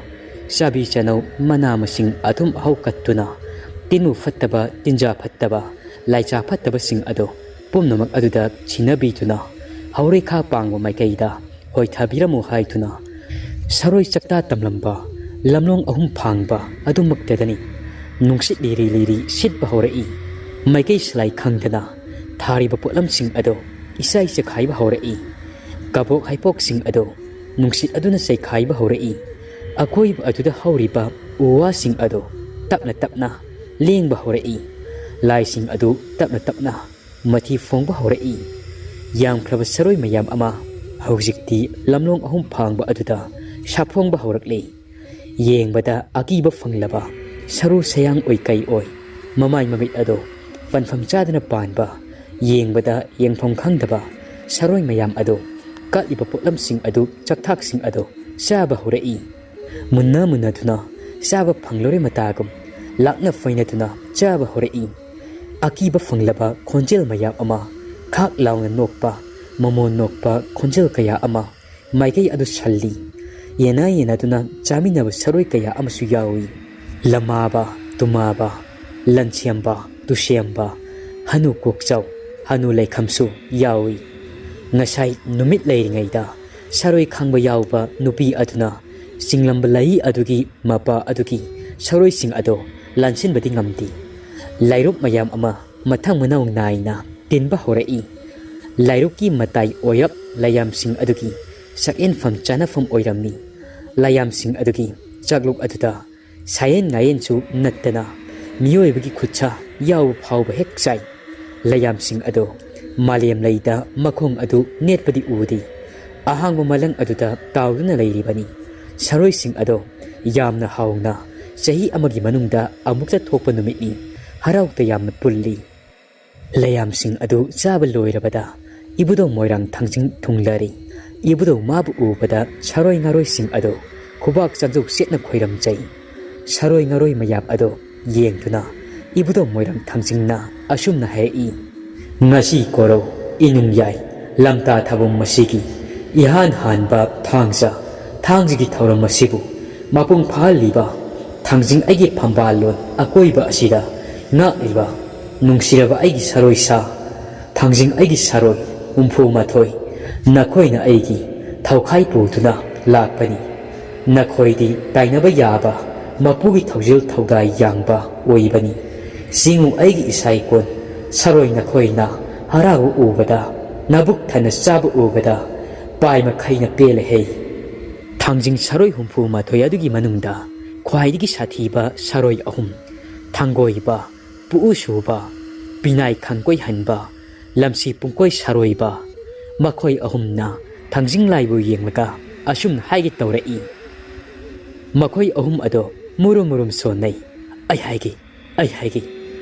ꯆꯥꯕꯤ ꯆꯅꯧ ꯃꯅꯥ ꯃꯁꯤꯡ ꯑꯊꯨꯝ ꯑꯍꯥꯎ ꯀꯠꯇꯨꯅ ꯇꯤꯟꯕꯨ ꯐꯠꯇꯕ ꯇꯤꯟꯖꯥ ꯐꯠꯇꯕ ꯂꯥꯏꯆꯥ ꯐꯠꯇꯕꯁꯤꯡ ꯑꯗꯨ ꯄꯨꯝꯅꯃꯛ ꯑꯗꯨꯗ ꯁꯤꯟꯅꯕꯤꯗꯨꯅ ꯍꯧꯔꯩꯈꯥ ꯄꯥꯡꯕ ꯃꯥꯏꯀꯩꯗ ꯍꯣꯏꯊꯕꯤꯔꯝꯃꯨ ꯍꯥꯏꯗꯨꯅ ꯁꯔꯣꯏ ꯆꯥꯛꯇꯥ ꯇꯝꯂꯝꯕ ꯂꯝꯂꯣꯡ ꯑꯍꯨꯝ ꯐꯥꯡꯕ ꯑꯗꯨꯃꯛꯇꯗꯅꯤ ꯅꯨꯡꯁꯤꯠ ꯂꯤꯔꯤ ꯂꯤꯔꯤ ꯁꯤꯠꯄ ꯍꯧꯔꯛꯏ꯫ ꯃꯥꯏꯀꯩ ꯁꯂꯥꯏ ꯈꯪꯗꯅ ꯊꯥꯔꯤꯕ ꯄꯣꯠꯂꯝꯁꯤꯡ ꯑꯗꯨ ꯏꯁꯥꯏ ꯆꯈꯥꯏꯕ ꯍꯧꯔꯛꯏ꯫ ꯀꯕꯣꯛ ꯍꯩꯄꯣꯛꯁꯤꯡ ꯑꯗꯨ ꯅꯨꯡꯁꯤꯠ ꯑꯗꯨꯅ ꯆꯩꯈꯥꯏꯕ ꯍꯧꯔꯛꯏ꯫ ꯑꯀꯣꯏꯕ ꯑꯗꯨꯗ ꯍꯧꯔꯤꯕ ꯎ ꯋꯥꯁꯤꯡ ꯑꯗꯨ ꯇꯞꯅ ꯇꯞꯅ ꯂꯦꯡꯕ ꯍꯧꯔꯛꯏ꯫ ꯂꯥꯏꯁꯤꯡ ꯑꯗꯨ ꯇꯞꯅ ꯇꯞꯅ ꯃꯊꯤ ꯐꯣꯡꯕ ꯍꯧꯔꯛꯏ꯫ ꯌꯥꯝꯈ꯭ꯔꯕ ꯁꯔꯣꯏ ꯃꯌꯥꯝ ꯑꯃ ꯍꯧꯖꯤꯛꯇꯤ ꯂꯝꯂꯣꯡ ꯑꯍꯨꯝ ꯐꯥꯡꯕ ꯑꯗꯨꯗ ꯁꯥꯐꯣꯡꯕ ꯍꯧꯔꯛꯂꯤ꯫ ꯌꯦꯡꯕꯗ ꯑꯀꯤꯕ ꯐꯪꯂꯕ ꯁꯔꯨ ꯁꯌꯥꯡ ꯑꯣꯏ ꯀꯩ ꯑꯣꯏ ꯃꯃꯥꯏ ꯃꯃꯤꯠ ꯑꯗꯨ ꯄꯟꯐꯝ ꯆꯥꯗꯅ ꯄꯥꯟꯕ, ꯌꯦꯡꯕꯗ ꯌꯦꯡꯐꯝ ꯈꯪꯗꯕ ꯁꯔꯣꯏ ꯃꯌꯥꯝ ꯑꯗꯨ ꯀꯠꯂꯤꯕ ꯄꯣꯠꯂꯝꯁꯤꯡ ꯑꯗꯨ, ꯆꯥꯛꯊꯥꯛꯁꯤꯡ ꯑꯗꯨ ꯆꯥꯕ ꯍꯧꯔꯛꯏ꯫ ꯃꯨꯟꯅ ꯃꯨꯟꯅꯗꯨꯅ ꯆꯥꯕ ꯐꯪꯂꯣꯏꯔꯦ ꯃꯇꯥꯒꯨꯝ ꯂꯥꯛꯅ ꯐꯩꯅꯗꯨꯅ ꯆꯥꯕ ꯍꯧꯔꯛꯏ꯫ ꯑꯀꯤꯕ ꯐꯪꯂꯕ ꯈꯣꯟꯖꯦꯜ ꯃꯌꯥꯝ ꯑꯃ, ꯈꯥꯛ ꯂꯥꯎꯅ ꯅꯣꯛꯄ, ꯃꯃꯣꯟ ꯅꯣꯛꯄ ꯈꯣꯟꯖꯦꯜ ꯀꯌꯥ ꯑꯃ ꯃꯥꯏꯀꯩ ꯑꯗꯨ ꯁꯜꯂꯤ꯫ ꯌꯦꯟꯅ ꯌꯦꯟꯅꯗꯨꯅ ꯆꯥꯃꯤꯟꯅꯕ ꯁꯔꯣꯏ ꯀꯌꯥ ꯑꯃꯁꯨ ꯌꯥꯎꯏ꯫ ꯂꯃꯥꯕ, ꯇꯨꯃꯥꯕ, ꯂꯟꯁꯦꯝꯕ, ꯇꯨꯁꯦꯝꯕ, ꯍꯅꯨ ꯀꯣꯛꯆꯥꯎ, ꯍꯅꯨ ꯂꯩꯈꯝꯁꯨ ꯌꯥꯎꯏ꯫ ꯉꯁꯥꯏ ꯅꯨꯃꯤꯠ ꯂꯩꯔꯤꯉꯩꯗ ꯁꯔꯣꯏ ꯈꯥꯡꯕ ꯌꯥꯎꯕ ꯅꯨꯄꯤ ꯑꯗꯨꯅ ꯆꯤꯡꯂꯝꯕ ꯂꯩ ꯑꯗꯨꯒꯤ ꯃꯄꯥ ꯑꯗꯨꯒꯤ ꯁꯔꯣꯏꯁꯤꯡ ꯑꯗꯨ ꯂꯥꯟꯁꯤꯟꯕꯗꯤ ꯉꯝꯗꯦ꯫ ꯂꯥꯏꯔꯨꯞ ꯃꯌꯥꯝ ꯑꯃ ꯃꯊꯪ ꯃꯅꯥꯎ ꯅꯥꯏꯅ ꯇꯤꯟꯕ ꯍꯧꯔꯛꯏ꯫ ꯂꯥꯏꯔꯨꯞꯀꯤ ꯃꯇꯥꯏ ꯑꯣꯏꯔꯞ ꯂꯥꯏꯌꯥꯝꯁꯤꯡ ꯑꯗꯨꯒꯤ ꯁꯛꯌꯦꯟꯐꯝ ꯆꯥꯅꯐꯝ ꯑꯣꯏꯔꯝꯃꯤ꯫ ꯂꯥꯏꯌꯥꯝꯁꯤꯡ ꯑꯗꯨꯒꯤ ꯆꯥꯛꯂꯨꯛ ꯑꯗꯨꯗ ꯁꯥꯌꯦꯟ ꯉꯥꯌꯦꯟꯁꯨ ꯅꯠꯇꯅ ꯃꯤꯑꯣꯏꯕꯒꯤ ꯈꯨꯠꯁꯥ ꯌꯥꯎꯕ ꯐꯥꯎꯕ ꯍꯦꯛ ꯆꯥꯏ꯫ ꯂꯥꯏꯌꯥꯝꯁꯤꯡ ꯑꯗꯨ ꯃꯥꯂꯦꯝ ꯂꯩꯗ ꯃꯈꯣꯡ ꯑꯗꯨ ꯅꯦꯠꯄꯗꯤ ꯎꯗꯦ꯫ ꯑꯍꯥꯡꯕ ꯃꯂꯪ ꯑꯗꯨꯗ ꯇꯥꯎꯗꯨꯅ ꯂꯩꯔꯤꯕꯅꯤ꯫ ꯁꯔꯣꯏꯁꯤꯡ ꯑꯗꯨ ꯌꯥꯝꯅ ꯍꯥꯎꯅ ꯆꯍꯤ ꯑꯃꯒꯤ ꯃꯅꯨꯡꯗ ꯑꯃꯨꯛꯇ ꯊꯣꯛꯄ ꯅꯨꯃꯤꯠꯅꯤ꯫ ꯍꯔꯥꯎ ꯇꯌꯥꯝꯅ ꯄꯨꯜꯂꯤ꯫ ꯂꯩꯌꯥꯝꯁꯤꯡ ꯑꯗꯨ ꯆꯥꯕ ꯂꯣꯏꯔꯕꯗ ꯏꯕꯨꯙꯧ ꯃꯣꯏꯔꯥꯡ ꯊꯥꯡꯖꯤꯡ ꯊꯨꯡꯂꯔꯤ꯫ ꯏꯕꯨꯙꯧ ꯃꯥꯕꯨ ꯎꯕꯗ ꯁꯥꯔꯣꯏ ꯉꯥꯔꯣꯏꯁꯤꯡ ꯑꯗꯨ ꯈꯨꯕꯥꯛ ꯆꯥꯟꯖꯧ ꯆꯦꯠꯅ ꯈꯣꯏꯔꯝꯖꯩ꯫ ꯁꯥꯔꯣꯏ ꯉꯥꯔꯣꯏ ꯃꯌꯥꯝ ꯑꯗꯨ ꯌꯦꯡꯗꯨꯅ ꯏꯕꯨꯙꯧ ꯃꯣꯏꯔꯥꯡ ꯊꯥꯡꯖꯤꯡꯅ ꯑꯁꯨꯝꯅ ꯍꯥꯏꯔꯛꯏ, "ꯉꯁꯤ ꯀꯣꯔꯧ, ꯏꯅꯨꯡ ꯌꯥꯏ, ꯂꯝꯇꯥ ꯊꯥꯕꯨꯝ ꯑꯁꯤꯒꯤ ꯏꯍꯥꯟ ꯍꯥꯟꯕ ꯊꯥꯡꯖ, ꯊꯥꯡꯖꯒꯤ ꯊꯧꯔꯝ ꯑꯁꯤꯕꯨ ꯃꯄꯨꯡ ꯐꯥꯍꯜꯂꯤꯕ ꯊꯥꯡꯖꯤꯡ ꯑꯩꯒꯤ ꯐꯝꯕꯥꯜꯂꯣꯟ ꯑꯀꯣꯏꯕ ꯑꯁꯤꯗ ꯉꯥꯛꯂꯤꯕ ꯅꯨꯡꯁꯤꯔꯕ ꯑꯩꯒꯤ ꯁꯥꯔꯣꯏ ꯁꯥ, ꯊꯥꯡꯖꯤꯡ ꯑꯩꯒꯤ ꯁꯥꯔꯣꯏ ꯍꯨꯝꯐꯨ ꯃꯥꯊꯣꯏ, ꯅꯈꯣꯏꯅ ꯑꯩꯒꯤ ꯊꯧꯈꯥꯏ ꯄꯨꯗꯨꯅ ꯂꯥꯛꯄꯅꯤ꯫ ꯅꯈꯣꯏꯗꯤ ꯇꯥꯏꯅꯕ ꯌꯥꯕ ꯃꯄꯨꯒꯤ ꯊꯧꯖꯤꯜ ꯊꯧꯗꯥ ꯌꯥꯡꯕ ꯑꯣꯏꯕꯅꯤ꯫ ꯆꯤꯡꯉꯨ ꯑꯩꯒꯤ ꯏꯁꯥ ꯏꯀꯣꯟ, ꯁꯥꯔꯣꯏ ꯅꯈꯣꯏꯅ ꯍꯔꯥꯎꯕ ꯎꯕꯗ ꯅꯕꯨꯛ ꯊꯟꯅ ꯆꯥꯕ ꯎꯕꯗ ꯄꯥꯏ ꯃꯈꯩꯅ ꯄꯦꯜꯂꯦ ꯍꯦ"꯫ ꯊꯥꯡꯖꯤꯡ ꯁꯥꯔꯣꯏ ꯍꯨꯝꯐꯨ ꯃꯥꯊꯣꯏ ꯑꯗꯨꯒꯤ ꯃꯅꯨꯡꯗ ꯈ꯭ꯋꯥꯏꯗꯒꯤ ꯁꯥꯊꯤꯕ ꯁꯥꯔꯣꯏ ꯑꯍꯨꯝ, ꯊꯥꯡꯒꯣꯏꯕ, ꯄꯨꯛꯎ ꯁꯨꯕ, ꯄꯤꯅꯥꯏ ꯈꯪꯀꯣꯏ ꯍꯟꯕ, ꯂꯝꯁꯤ ꯄꯨꯡꯀꯣꯏ ꯁꯥꯔꯣꯏꯕ, ꯃꯈꯣꯏ ꯑꯍꯨꯝꯅ ꯊꯥꯡꯖꯤꯡ ꯂꯥꯏꯕꯨ ꯌꯦꯡꯂꯒ ꯑꯁꯨꯝꯅ ꯍꯥꯏꯒꯦ ꯇꯧꯔꯛꯏ, ꯃꯈꯣꯏ ꯑꯍꯨꯝ ꯑꯗꯣ ꯃꯨꯔꯨꯝ ꯃꯨꯔꯨꯝ ꯁꯣꯟꯅꯩ꯫ ꯑꯩ ꯍꯥꯏꯒꯦ, ꯑꯩ ꯍꯥꯏꯒꯦ꯫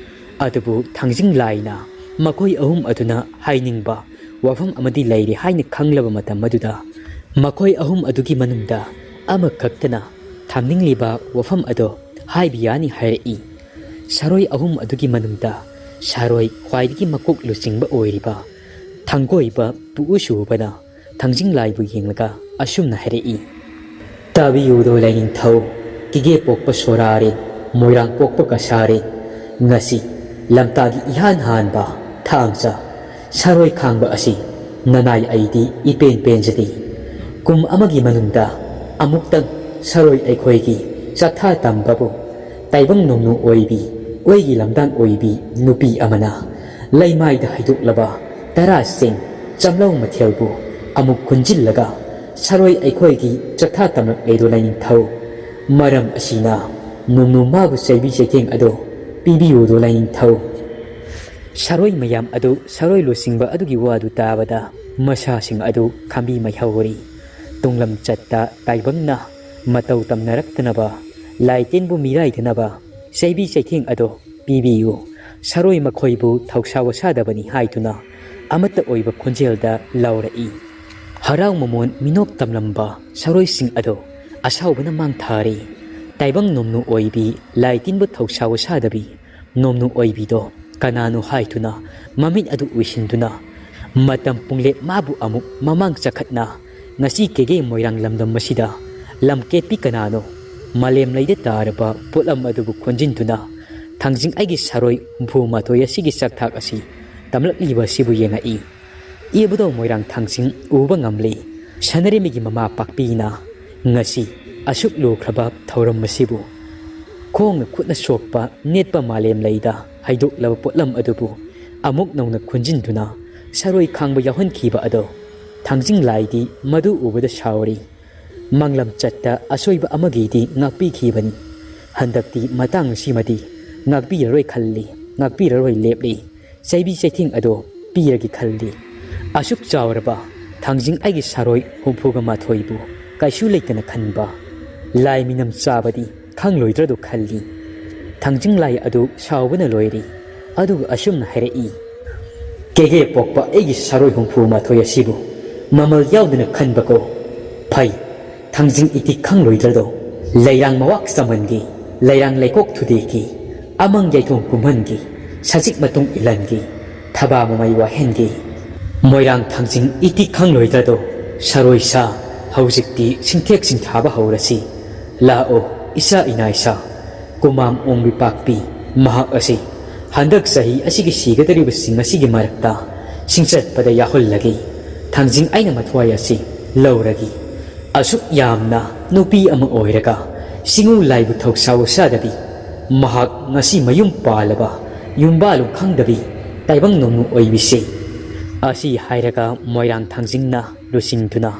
ꯑꯗꯨꯕꯨ ꯊꯥꯡꯖꯤꯡ ꯂꯥꯏꯅ ꯃꯈꯣꯏ ꯑꯍꯨꯝ ꯑꯗꯨꯅ ꯍꯥꯏꯅꯤꯡꯕ ꯋꯥꯐꯝ ꯑꯃꯗꯤ ꯂꯩꯔꯦ ꯍꯥꯏꯅ ꯈꯪꯂꯕ ꯃꯇꯝ ꯑꯗꯨꯗ, ꯃꯈꯣꯏ ꯑꯍꯨꯝ ꯑꯗꯨꯒꯤ ꯃꯅꯨꯡꯗ ꯑꯃꯈꯛꯇꯅ ꯊꯝꯅꯤꯡꯂꯤꯕ ꯋꯥꯐꯝ ꯑꯗꯣ ꯍꯥꯏꯕ ꯌꯥꯅꯤ ꯍꯥꯏꯔꯛꯏ꯫ ꯁꯥꯔꯣꯏ ꯑꯍꯨꯝ ꯑꯗꯨꯒꯤ ꯃꯅꯨꯡꯗ ꯁꯥꯔꯣꯏ ꯈ꯭ꯋꯥꯏꯗꯒꯤ ꯃꯀꯣꯛ ꯂꯨꯆꯤꯡꯕ ꯑꯣꯏꯔꯤꯕ ꯊꯥꯡꯒꯣꯏꯕ ꯄꯨꯛꯎ ꯁꯨꯕꯅ ꯊꯥꯡꯖꯤꯡ ꯂꯥꯏꯕꯨ ꯌꯦꯡꯂꯒ ꯑꯁꯨꯝꯅ ꯍꯥꯏꯔꯛꯏ, "ꯇꯥꯕꯤꯌꯨꯗꯣ ꯂꯥꯏꯅꯤꯡꯊꯧ, ꯀꯤꯒꯦ ꯄꯣꯛꯄ ꯁꯣꯔꯥꯔꯦ, ꯃꯣꯏꯔꯥꯡ ꯄꯣꯛꯄ ꯀꯁꯥꯔꯦ, ꯉꯁꯤ ꯂꯝꯇꯥꯒꯤ ꯏꯍꯥꯟ ꯍꯥꯟꯕ ꯊꯥꯡꯖ ꯁꯥꯔꯣꯏ ꯈꯥꯡꯕ ꯑꯁꯤ ꯅꯅꯥꯏ ꯑꯩꯗꯤ ꯏꯄꯦꯟ ꯄꯦꯟꯖꯗꯦ꯫ ꯀꯨꯝ ꯑꯃꯒꯤ ꯃꯅꯨꯡꯗ ꯑꯃꯨꯛꯇꯪ ꯁꯥꯔꯣꯏ ꯑꯩꯈꯣꯏꯒꯤ ꯆꯠꯊ ꯇꯝꯕꯕꯨ ꯇꯥꯏꯕꯪ ꯅꯣꯡꯅꯨ ꯑꯣꯏꯕꯤ, ꯑꯣꯏꯒꯤ ꯂꯝꯗꯥꯡ ꯑꯣꯏꯕꯤ ꯅꯨꯄꯤ ꯑꯃꯅ ꯂꯩꯃꯥꯏꯗ ꯍꯩꯗꯣꯛꯂꯕ ꯇꯔꯥ ꯆꯦꯡ ꯆꯝꯂꯧ ꯃꯊꯦꯜꯕꯨ ꯑꯃꯨꯛ ꯈꯨꯟꯖꯤꯜꯂꯒ ꯁꯥꯔꯣꯏ ꯑꯩꯈꯣꯏꯒꯤ ꯆꯠꯊ ꯇꯝꯂꯛꯂꯦꯗꯣ ꯂꯥꯏꯅꯤꯡꯊꯧ꯫ ꯃꯔꯝ ꯑꯁꯤꯅ ꯅꯣꯡꯅꯨ ꯃꯥꯕꯨ ꯆꯩꯕꯤ ꯆꯩꯊꯦꯡ ꯑꯗꯣ ꯄꯤꯕꯤꯌꯨꯗꯣ ꯂꯥꯏꯅꯤꯡꯊꯧ"꯫ ꯁꯥꯔꯣꯏ ꯃꯌꯥꯝ ꯑꯗꯨ ꯁꯥꯔꯣꯏ ꯂꯨꯆꯤꯡꯕ ꯑꯗꯨꯒꯤ ꯋꯥꯗꯨ ꯇꯥꯕꯗ ꯃꯁꯥꯁꯤꯡ ꯑꯗꯨ ꯈꯥꯝꯕꯤ ꯃꯩꯍꯧꯔꯤ꯫ ꯇꯨꯡꯂꯝ ꯆꯠꯇ ꯇꯥꯏꯕꯪꯅ ꯃꯇꯧ ꯇꯝꯅꯔꯛꯇꯅꯕ, ꯂꯥꯏ ꯇꯤꯟꯕꯨ ꯃꯤꯔꯥꯏꯗꯅꯕ ꯆꯩꯕꯤ ꯆꯩꯊꯦꯡ ꯑꯗꯣ ꯄꯤꯕꯤꯌꯨ꯫ ꯁꯔꯣꯏ ꯃꯈꯣꯏꯕꯨ ꯊꯧꯁꯥ ꯋꯥꯁꯥꯗꯕꯅꯤ ꯍꯥꯏꯗꯨꯅ ꯑꯃꯠꯇ ꯑꯣꯏꯕ ꯈꯣꯟꯖꯦꯜꯗ ꯂꯥꯎꯔꯛꯏ꯫ ꯍꯔꯥꯎ ꯃꯃꯣꯟ ꯃꯤꯅꯣꯛ ꯇꯝꯂꯝꯕ ꯁꯔꯣꯏꯁꯤꯡ ꯑꯗꯣ ꯑꯁꯥꯎꯕꯅ ꯃꯥꯡ ꯊꯥꯔꯤ꯫ ꯇꯥꯏꯕꯪ ꯅꯣꯝꯅꯨ ꯑꯣꯏꯕꯤ, ꯂꯥꯏ ꯇꯤꯟꯕꯨ ꯊꯧꯁꯥ ꯋꯥꯁꯥꯗꯕꯤ ꯅꯣꯝꯅꯨ ꯑꯣꯏꯕꯤꯗꯣ ꯀꯅꯥꯅꯣ ꯍꯥꯏꯗꯨꯅ ꯃꯃꯤꯠ ꯑꯗꯨ ꯎꯏꯁꯤꯟꯗꯨꯅ ꯃꯇꯝ ꯄꯨꯡꯂꯦꯞ ꯃꯥꯕꯨ ꯑꯃꯨꯛ ꯃꯃꯥꯡ ꯆꯈꯠꯅ ꯉꯁꯤ ꯀꯦꯒꯦ ꯃꯣꯏꯔꯥꯡ ꯂꯝꯗꯝ ꯑꯁꯤꯗ ꯂꯝꯀꯦꯠꯄꯤ ꯀꯅꯥꯅꯣ? ꯃꯥꯂꯦꯝ ꯂꯩꯗ ꯇꯥꯔꯕ ꯄꯣꯠꯂꯝ ꯑꯗꯨꯕꯨ ꯈꯣꯟꯖꯤꯟꯗꯨꯅ ꯊꯥꯡꯖꯤꯡ ꯑꯩꯒꯤ ꯁꯔꯣꯏ ꯍꯨꯝꯐꯨ ꯃꯥꯊꯣꯏ ꯑꯁꯤꯒꯤ ꯆꯥꯛꯊꯥꯛ ꯑꯁꯤ ꯇꯝꯂꯛꯂꯤꯕ ꯑꯁꯤꯕꯨ ꯌꯦꯡꯉꯛꯏ꯫ ꯏꯕꯨꯙꯧ ꯃꯣꯏꯔꯥꯡ ꯊꯥꯡꯖꯤꯡ ꯎꯕ ꯉꯝꯂꯤ꯫ ꯁꯅꯔꯤꯃꯤꯒꯤ ꯃꯃꯥ ꯄꯥꯛꯄꯤꯅ ꯉꯁꯤ ꯑꯁꯨꯛ ꯂꯨꯈ꯭ꯔꯕ ꯊꯧꯔꯝ ꯑꯁꯤꯕꯨ ꯈꯣꯡꯅ ꯈꯨꯠꯅ ꯁꯣꯛꯄ ꯅꯦꯠꯄ ꯃꯥꯂꯦꯝ ꯂꯩꯗ ꯍꯩꯗꯣꯛꯂꯕ ꯄꯣꯠꯂꯝ ꯑꯗꯨꯕꯨ ꯑꯃꯨꯛ ꯅꯧꯅ ꯈꯨꯟꯖꯤꯟꯗꯨꯅ ꯁꯔꯣꯏ ꯈꯥꯡꯕ ꯌꯥꯎꯍꯟꯈꯤꯕ ꯑꯗꯣ ꯊꯥꯡꯖꯤꯡ ꯂꯥꯏꯗꯤ ꯃꯗꯨ ꯎꯕꯗ ꯁꯥꯎꯔꯤ꯫ ꯃꯥꯡꯂꯝ ꯆꯠꯇ ꯑꯁꯣꯏꯕ ꯑꯃꯒꯤꯗꯤ ꯉꯥꯛꯄꯤꯈꯤꯕꯅꯤ꯫ ꯍꯟꯗꯛꯇꯤ ꯃꯇꯥꯡ ꯑꯁꯤꯃꯗꯤ ꯉꯥꯛꯄꯤꯔꯔꯣꯏ ꯈꯜꯂꯤ, ꯉꯥꯛꯄꯤꯔꯔꯣꯏ ꯂꯦꯞꯂꯤ꯫ ꯆꯩꯕꯤ ꯆꯩꯊꯦꯡ ꯑꯗꯣ ꯄꯤꯔꯒꯦ ꯈꯜꯂꯤ꯫ ꯑꯁꯨꯛ ꯆꯥꯎꯔꯕ ꯊꯥꯡꯖꯤꯡ ꯑꯩꯒꯤ ꯁꯥꯔꯣꯏ ꯍꯨꯝꯐꯨꯒ ꯃꯥꯊꯣꯏꯕꯨ ꯀꯩꯁꯨ ꯂꯩꯇꯅ ꯈꯟꯕ ꯂꯥꯏ ꯃꯤꯅꯝ ꯆꯥꯕꯗꯤ ꯈꯪꯂꯣꯏꯗ꯭ꯔꯗꯨ ꯈꯜꯂꯤ꯫ ꯊꯥꯡꯖꯤꯡ ꯂꯥꯏ ꯑꯗꯨ ꯁꯥꯎꯕꯅ ꯂꯣꯏꯔꯤ꯫ ꯑꯗꯨꯒ ꯑꯁꯨꯝꯅ ꯍꯥꯏꯔꯛꯏ, "ꯀꯦꯒꯦ ꯄꯣꯛꯄ ꯑꯩꯒꯤ ꯁꯥꯔꯣꯏ ꯍꯨꯝꯐꯨ ꯃꯥꯊꯣꯏ ꯑꯁꯤꯕꯨ ꯃꯃꯜ ꯌꯥꯎꯗꯅ ꯈꯟꯕꯀꯣ꯫ ꯐꯩ, ꯊꯥꯡꯖꯤꯡ ꯏꯇꯤꯛ ꯈꯪꯂꯣꯏꯗ꯭ꯔꯗꯣ? ꯂꯩꯔꯥꯡ ꯃꯋꯥꯛ ꯆꯃꯟꯒꯤ, ꯂꯩꯔꯥꯡ ꯂꯩꯀꯣꯛ ꯊꯨꯗꯦꯛꯀꯤ, ꯑꯃꯪ ꯌꯥꯏꯊꯣꯡ ꯀꯨꯝꯍꯟꯒꯤ, ꯁꯖꯤꯛ ꯃꯇꯨꯡ ꯏꯜꯍꯟꯒꯤ, ꯊꯕꯥ ꯃꯃꯩ ꯋꯥꯍꯦꯟꯒꯤ꯫ ꯃꯣꯏꯔꯥꯡ ꯊꯥꯡꯖꯤꯡ ꯏꯇꯤꯛ ꯈꯪꯂꯣꯏꯗ꯭ꯔꯗꯣ? ꯁꯔꯣꯏ ꯁꯥ, ꯍꯧꯖꯤꯛꯇꯤ ꯁꯤꯡꯊꯦꯛ ꯁꯤꯡꯊꯥꯕ ꯍꯧꯔꯁꯤ꯫ ꯂꯥꯛꯑꯣ, ꯏꯆꯥ ꯏꯅꯥꯏꯁꯥ, ꯀꯨꯃꯥꯝ ꯑꯣꯡꯕꯤ ꯄꯥꯛꯄꯤ, ꯃꯍꯥꯛ ꯑꯁꯤ ꯍꯟꯗꯛ ꯆꯍꯤ ꯑꯁꯤꯒꯤ ꯁꯤꯒꯗꯧꯔꯤꯕꯁꯤꯡ ꯑꯁꯤꯒꯤ ꯃꯔꯛꯇ ꯁꯤꯡꯆꯠꯄꯗ ꯌꯥꯎꯍꯜꯂꯒꯦ꯫ ꯊꯥꯡꯖꯤꯡ ꯑꯩꯅ ꯃꯊ꯭ꯋꯥꯏ ꯑꯁꯤ ꯂꯧꯔꯒꯦ꯫ ꯑꯁꯨꯛ ꯌꯥꯝꯅ ꯅꯨꯄꯤ ꯑꯃ ꯑꯣꯏꯔꯒ ꯁꯤꯡꯎ ꯂꯥꯏꯕꯨ ꯊꯧꯁꯥ ꯋꯥꯁꯥꯗꯕꯤ, ꯃꯍꯥꯛ ꯉꯁꯤ ꯃꯌꯨꯝ ꯄꯥꯜꯂꯕ ꯌꯨꯝꯕꯥꯜꯂꯨ ꯈꯪꯗꯕꯤ ꯇꯥꯏꯕꯪ ꯅꯣꯡꯅꯨ ꯑꯣꯏꯕꯤꯁꯦ"꯫ ꯑꯁꯤ ꯍꯥꯏꯔꯒ ꯃꯣꯏꯔꯥꯡ ꯊꯥꯡꯖꯤꯡꯅ ꯂꯨꯆꯤꯡꯗꯨꯅ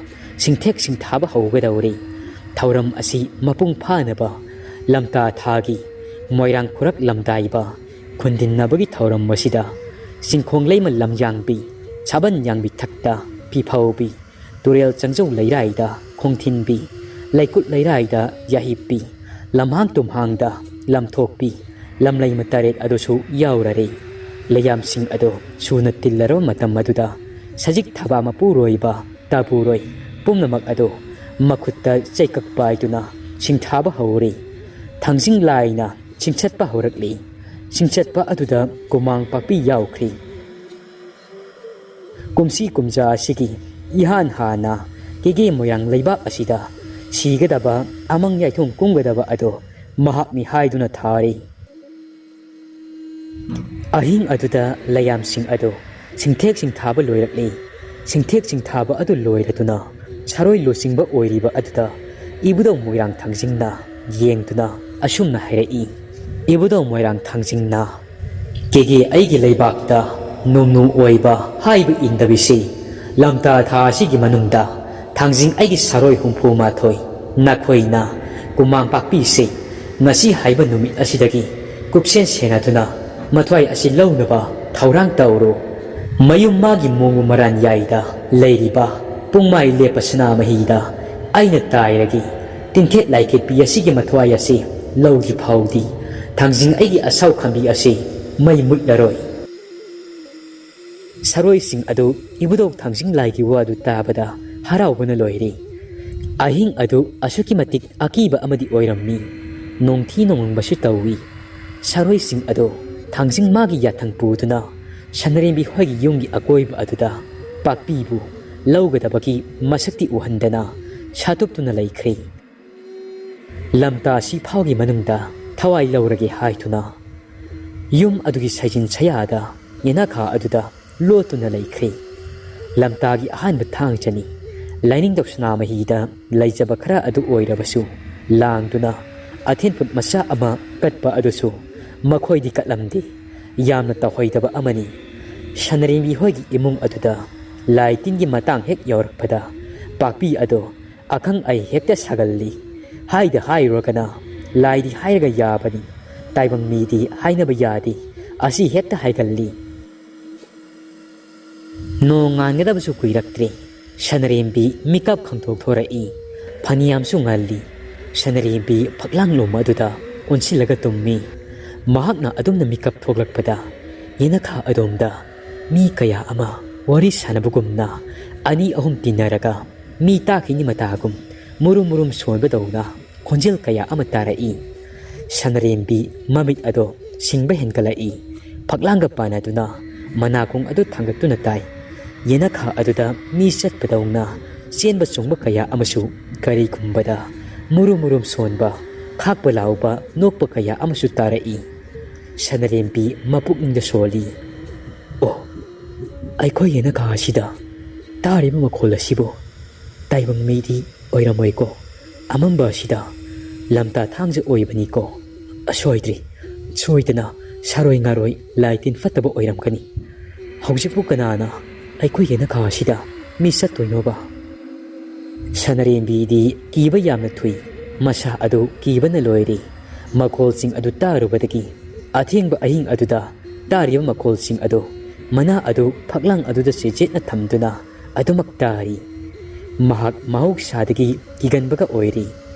ꯁꯤꯡꯊꯦꯛ ꯁꯤꯡꯊꯥꯕ ꯍꯧꯒꯗꯧꯔꯤ꯫ ꯊꯧꯔꯝ ꯑꯁꯤ ꯃꯄꯨꯡ ꯐꯥꯅꯕ ꯂꯝꯇꯥ ꯊꯥꯒꯤ ꯃꯣꯏꯔꯥꯡ ꯈꯨꯔꯛ ꯂꯝꯗꯥꯏꯕ ꯈꯨꯟꯗꯤꯟꯅꯕꯒꯤ ꯊꯧꯔꯝ ꯑꯁꯤꯗ ꯆꯤꯡꯈꯣꯡ ꯂꯩꯃ ꯂꯝꯌꯥꯡꯕꯤ, ꯁꯥꯕꯟ ꯌꯥꯡꯕꯤ ꯊꯛꯇ ꯐꯤꯐꯧꯕꯤ, ꯇꯨꯔꯦꯜ ꯆꯪꯖꯧ ꯂꯩꯔꯥꯏꯗ ꯈꯣꯡꯊꯤꯟꯕꯤ, ꯂꯩꯀꯨꯠ ꯂꯩꯔꯥꯏꯗ ꯌꯥꯍꯤꯞꯄꯤ, ꯂꯝꯍꯥꯡ ꯇꯨꯝꯍꯥꯡꯗ ꯂꯝꯊꯣꯛꯄꯤ, ꯂꯝꯂꯩꯃ ꯇꯔꯦꯠ ꯑꯗꯨꯁꯨ ꯌꯥꯎꯔꯔꯦ꯫ ꯂꯩꯌꯥꯝꯁꯤꯡ ꯑꯗꯨ ꯁꯨꯅ ꯇꯤꯜꯂꯔꯕ ꯃꯇꯝ ꯑꯗꯨꯗ ꯁꯖꯤꯛ ꯊꯥꯕ ꯃꯄꯨꯔꯣꯏꯕ ꯇꯥꯕꯨꯔꯣꯏ ꯄꯨꯝꯅꯃꯛ ꯑꯗꯨ ꯃꯈꯨꯠꯇ ꯆꯩꯀꯛ ꯄꯥꯏꯗꯨꯅ ꯁꯤꯡꯊꯥꯕ ꯍꯧꯔꯦ꯫ ꯊꯥꯡꯖꯤꯡ ꯂꯥꯏꯅ ꯁꯤꯡꯆꯠꯄ ꯍꯧꯔꯛꯂꯤ꯫ ꯁꯤꯡꯆꯠꯄ ꯑꯗꯨꯗ ꯀꯨꯃꯥꯡ ꯄꯥꯛꯄꯤ ꯌꯥꯎꯈ꯭ꯔꯦ꯫ ꯀꯨꯝꯁꯤ ꯀꯨꯝꯖꯥ ꯑꯁꯤꯒꯤ ꯏꯍꯥꯟ ꯍꯥꯟꯅ ꯀꯦꯒꯦ ꯃꯣꯏꯔꯥꯡ ꯂꯩꯕꯥꯛ ꯑꯁꯤꯗ ꯁꯤꯒꯗꯕ ꯑꯃꯪ ꯌꯥꯏꯊꯣꯡ ꯀꯨꯝꯒꯗꯕ ꯑꯗꯨ ꯃꯍꯥꯛꯅꯤ ꯍꯥꯏꯗꯨꯅ ꯊꯥꯔꯤ꯫ ꯑꯍꯤꯡ ꯑꯗꯨꯗ ꯂꯩꯌꯥꯝꯁꯤꯡ ꯑꯗꯨ ꯁꯤꯡꯊꯦꯛ ꯁꯤꯡꯊꯥꯕ ꯂꯣꯏꯔꯛꯂꯤ꯫ ꯁꯤꯡꯊꯦꯛ ꯁꯤꯡꯊꯥꯕ ꯑꯗꯨ ꯂꯣꯏꯔꯗꯨꯅ ꯁꯥꯔꯣꯏ ꯂꯨꯆꯤꯡꯕ ꯑꯣꯏꯔꯤꯕ ꯑꯗꯨꯗ ꯏꯕꯨꯙꯧ ꯃꯣꯏꯔꯥꯡ ꯊꯥꯡꯖꯤꯡꯅ ꯌꯦꯡꯗꯨꯅ ꯑꯁꯨꯝꯅ ꯍꯥꯏꯔꯛꯏ, "ꯏꯕꯨꯙꯧ ꯃꯣꯏꯔꯥꯡ ꯊꯥꯡꯖꯤꯡꯅ ꯀꯦꯒꯦ ꯑꯩꯒꯤ ꯂꯩꯕꯥꯛꯇ ꯅꯣꯡꯅꯨ ꯑꯣꯏꯕ ꯍꯥꯏꯕ ꯏꯟꯗꯕꯤꯁꯤ ꯂꯝꯇꯥ ꯊꯥ ꯑꯁꯤꯒꯤ ꯃꯅꯨꯡꯗ ꯊꯥꯡꯖꯤꯡ ꯑꯩꯒꯤ ꯁꯥꯔꯣꯏ ꯍꯨꯝꯐꯨ ꯃꯥꯊꯣꯏ ꯅꯈꯣꯏꯅ ꯀꯨꯃꯥꯡ ꯄꯥꯛꯄꯤꯁꯤ ꯉꯁꯤ ꯍꯥꯏꯕ ꯅꯨꯃꯤꯠ ꯑꯁꯤꯗꯒꯤ ꯀꯨꯞꯁꯦꯟ ꯁꯦꯟꯅꯗꯨꯅ ꯃꯊ꯭ꯋꯥꯏ ꯑꯁꯤ ꯂꯧꯅꯕ ꯊꯧꯔꯥꯡ ꯇꯧꯔꯨ꯫ ꯃꯌꯨꯝ ꯃꯥꯒꯤ ꯃꯣꯡꯒꯨ ꯃꯔꯥꯟ ꯌꯥꯏꯗ ꯂꯩꯔꯤꯕ ꯄꯨꯡꯃꯥꯏ ꯂꯦꯞꯄ ꯁꯅꯥꯃꯍꯤꯗ ꯑꯩꯅ ꯇꯥꯏꯔꯒꯦ꯫ ꯇꯤꯟꯊꯦꯠ ꯂꯥꯏꯈꯤꯠꯄꯤ ꯑꯁꯤꯒꯤ ꯃꯊ꯭ꯋꯥꯏ ꯑꯁꯤ ꯂꯧꯗ꯭ꯔꯤ ꯐꯥꯎꯗꯤ ꯊꯥꯡꯖꯤꯡ ꯑꯩꯒꯤ ꯑꯁꯥꯎ ꯈꯝꯕꯤ ꯑꯁꯤ ꯃꯩ ꯃꯨꯠꯂꯔꯣꯏ꯫" ꯁꯥꯔꯣꯏꯁꯤꯡ ꯑꯗꯨ ꯏꯕꯨꯙꯧ ꯊꯥꯡꯖꯤꯡ ꯂꯥꯏꯒꯤ ꯋꯥꯗꯨ ꯇꯥꯕꯗ ꯍꯔꯥꯎꯕꯅ ꯂꯣꯏꯔꯦ꯫ ꯑꯍꯤꯡ ꯑꯗꯨ ꯑꯁꯨꯛꯀꯤ ꯃꯇꯤꯛ ꯑꯀꯤꯕ ꯑꯃꯗꯤ ꯑꯣꯏꯔꯝꯃꯤ꯫ ꯅꯣꯡꯊꯤ ꯅꯣꯡꯃꯪꯕꯁꯨ ꯇꯧꯏ꯫ ꯁꯥꯔꯣꯏꯁꯤꯡ ꯑꯗꯨ ꯊꯥꯡꯖꯤꯡ ꯃꯥꯒꯤ ꯌꯥꯊꯪ ꯄꯨꯗꯨꯅ ꯁꯅꯔꯦꯝꯕꯤ ꯍꯣꯏꯒꯤ ꯌꯨꯝꯒꯤ ꯑꯀꯣꯏꯕ ꯑꯗꯨꯗ ꯄꯥꯛꯄꯤꯕꯨ ꯂꯧꯒꯗꯕꯒꯤ ꯃꯁꯛꯇꯤ ꯎꯍꯟꯗꯅ ꯁꯥꯇꯨꯞꯇꯨꯅ ꯂꯩꯈ꯭ꯔꯦ꯫ ꯂꯝꯇꯥ ꯁꯤꯐꯥꯎꯒꯤ ꯃꯅꯨꯡꯗ ꯊꯋꯥꯏ ꯂꯧꯔꯒꯦ ꯍꯥꯏꯗꯨꯅ ꯌꯨꯝ ꯑꯗꯨꯒꯤ ꯁꯩꯖꯤꯟ ꯁꯌꯥꯗ ꯌꯦꯅꯥꯈꯥ ꯑꯗꯨꯗ ꯂꯣꯠꯇꯨꯅ ꯂꯩꯈ꯭ꯔꯦ꯫ ꯂꯝꯇꯥꯒꯤ ꯑꯍꯥꯟꯕ ꯊꯥꯡꯖꯅꯤ꯫ ꯂꯥꯏꯅꯤꯡꯊꯧ ꯁꯅꯥꯃꯍꯤꯗ ꯂꯩꯖꯕ ꯈꯔ ꯑꯗꯨ ꯑꯣꯏꯔꯕꯁꯨ ꯂꯥꯡꯗꯨꯅ ꯑꯊꯦꯟ ꯄꯣꯠ ꯃꯆꯥ ꯑꯃ ꯀꯠꯄ ꯑꯗꯨꯁꯨ ꯃꯈꯣꯏꯗꯤ ꯀꯠꯂꯝꯗꯦ꯫ ꯌꯥꯝꯅ ꯇꯧꯍꯩꯗꯕ ꯑꯃꯅꯤ꯫ ꯁꯅꯔꯦꯝꯕꯤ ꯍꯣꯏꯒꯤ ꯏꯃꯨꯡ ꯑꯗꯨꯗ ꯂꯥꯏ ꯇꯤꯟꯒꯤ ꯃꯇꯥꯡ ꯍꯦꯛ ꯌꯧꯔꯛꯄꯗ ꯄꯥꯛꯄꯤ ꯑꯗꯣ ꯑꯈꯪ ꯑꯍꯩ ꯍꯦꯛꯇ ꯁꯥꯒꯜꯂꯤ꯫ ꯍꯥꯏꯗ ꯍꯥꯏꯔꯨꯔꯒꯅ ꯂꯥꯏꯗꯤ ꯍꯥꯏꯔꯒ ꯌꯥꯕꯅꯤ, ꯇꯥꯏꯕꯪ ꯃꯤꯗꯤ ꯍꯥꯏꯅꯕ ꯌꯥꯗꯦ꯫ ꯑꯁꯤ ꯍꯦꯛꯇ ꯍꯥꯏꯒꯜꯂꯤ꯫ ꯅꯣꯡ ꯉꯥꯟꯒꯗꯕꯁꯨ ꯀꯨꯏꯔꯛꯇ꯭ꯔꯦ꯫ ꯁꯅꯔꯦꯝꯕꯤ ꯃꯤꯀꯞ ꯈꯪꯊꯣꯛꯊꯣꯔꯛꯏ꯫ ꯐꯅꯌꯥꯝꯁꯨ ꯉꯜꯂꯤ꯫ ꯁꯅꯔꯦꯝꯕꯤ ꯐꯛꯂꯥꯡ ꯂꯣꯝ ꯑꯗꯨꯗ ꯑꯣꯟꯁꯤꯜꯂꯒ ꯇꯨꯝꯃꯤ꯫ ꯃꯍꯥꯛꯅ ꯑꯗꯨꯝꯅ ꯃꯤꯀꯞ ꯊꯣꯛꯂꯛꯄꯗ, ꯌꯦꯅꯈꯥ ꯑꯗꯣꯝꯗ ꯃꯤ ꯀꯌꯥ ꯑꯃ ꯋꯥꯔꯤ ꯁꯥꯟꯅꯕꯒꯨꯝꯅ, ꯑꯅꯤ ꯑꯍꯨꯝ ꯇꯤꯟꯅꯔꯒ ꯃꯤ ꯇꯥꯈꯤꯅꯤ ꯃꯇꯥꯒꯨꯝ ꯃꯨꯔꯨꯝ ꯃꯨꯔꯨꯝ ꯁꯣꯟꯕꯗꯧꯅ ꯈꯣꯟꯖꯦꯜ ꯀꯌꯥ ꯑꯃ ꯇꯥꯔꯛꯏ꯫ ꯁꯅꯔꯦꯝꯕꯤ ꯃꯃꯤꯠ ꯑꯗꯣ ꯁꯤꯡꯕ ꯍꯦꯟꯒꯠꯂꯛꯏ꯫ ꯐꯛꯂꯥꯡꯒ ꯄꯥꯟꯅꯗꯨꯅ ꯃꯅꯥꯀꯣꯡ ꯑꯗꯨ ꯊꯥꯡꯒꯠꯇꯨꯅ ꯇꯥꯏ꯫ ꯌꯦꯅꯈꯥ ꯑꯗꯨꯗ ꯃꯤ ꯆꯠꯄꯗꯧꯅ ꯆꯦꯟꯕ ꯆꯣꯡꯕ ꯀꯌꯥ ꯑꯃꯁꯨ, ꯀꯔꯤꯒꯨꯝꯕꯗ ꯃꯨꯔꯨꯝ ꯃꯨꯔꯨꯝ ꯁꯣꯟꯕ, ꯈꯥꯛꯄ ꯂꯥꯎꯕ, ꯅꯣꯛꯄ ꯀꯌꯥ ꯑꯃꯁꯨ ꯇꯥꯔꯛꯏ꯫ ꯁꯅꯔꯦꯝꯕꯤ ꯃꯄꯨꯛꯅꯤꯡꯗ ꯁꯣꯜꯂꯤ꯫ "ꯑꯣ, ꯑꯩꯈꯣꯏ ꯌꯦꯅꯈꯥ ꯑꯁꯤꯗ ꯇꯥꯔꯤꯕ ꯃꯈꯣꯜ ꯑꯁꯤꯕꯨ ꯇꯥꯏꯕꯪ ꯃꯤꯗꯤ ꯑꯣꯏꯔꯝꯃꯣꯏꯀꯣ꯫ ꯑꯃꯝꯕ ꯑꯁꯤꯗ ꯂꯝꯇꯥ ꯊꯥꯡꯖ ꯑꯣꯏꯕꯅꯤꯀꯣ꯫ ꯑꯁꯣꯏꯗ꯭ꯔꯤ, ꯁꯣꯏꯗꯅ ꯁꯥꯔꯣꯏ ꯉꯥꯔꯣꯏ ꯂꯥꯏ ꯇꯤꯟ ꯐꯠꯇꯕ ꯑꯣꯏꯔꯝꯒꯅꯤ꯫ ꯍꯧꯖꯤꯛꯄꯨ ꯀꯅꯥꯅ ꯑꯩꯈꯣꯏ ꯌꯦꯅꯈꯥ ꯑꯁꯤꯗ ꯃꯤ ꯆꯠꯇꯣꯏꯅꯣꯕ?" ꯁꯅꯔꯦꯝꯕꯤꯗꯤ ꯀꯤꯕ ꯌꯥꯝꯅ ꯊꯨꯏ꯫ ꯃꯁꯥ ꯑꯗꯨ ꯀꯤꯕꯅ ꯂꯣꯏꯔꯦ꯫ ꯃꯈꯣꯜꯁꯤꯡ ꯑꯗꯨ ꯇꯥꯔꯨꯕꯗꯒꯤ ꯑꯊꯦꯡꯕ ꯑꯍꯤꯡ ꯑꯗꯨꯗ ꯇꯥꯔꯤꯕ ꯃꯈꯣꯜꯁꯤꯡ ꯑꯗꯨ, ꯃꯅꯥ ꯑꯗꯨ ꯐꯛꯂꯥꯡ ꯑꯗꯨꯗ ꯆꯦꯠꯅ ꯊꯝꯗꯨꯅ ꯑꯗꯨꯃꯛ ꯇꯥꯔꯤ꯫ ꯃꯍꯥꯛ ꯃꯍꯧꯁꯥꯗꯒꯤ ꯀꯤꯒꯟꯕꯒ ꯑꯣꯏꯔꯤ꯫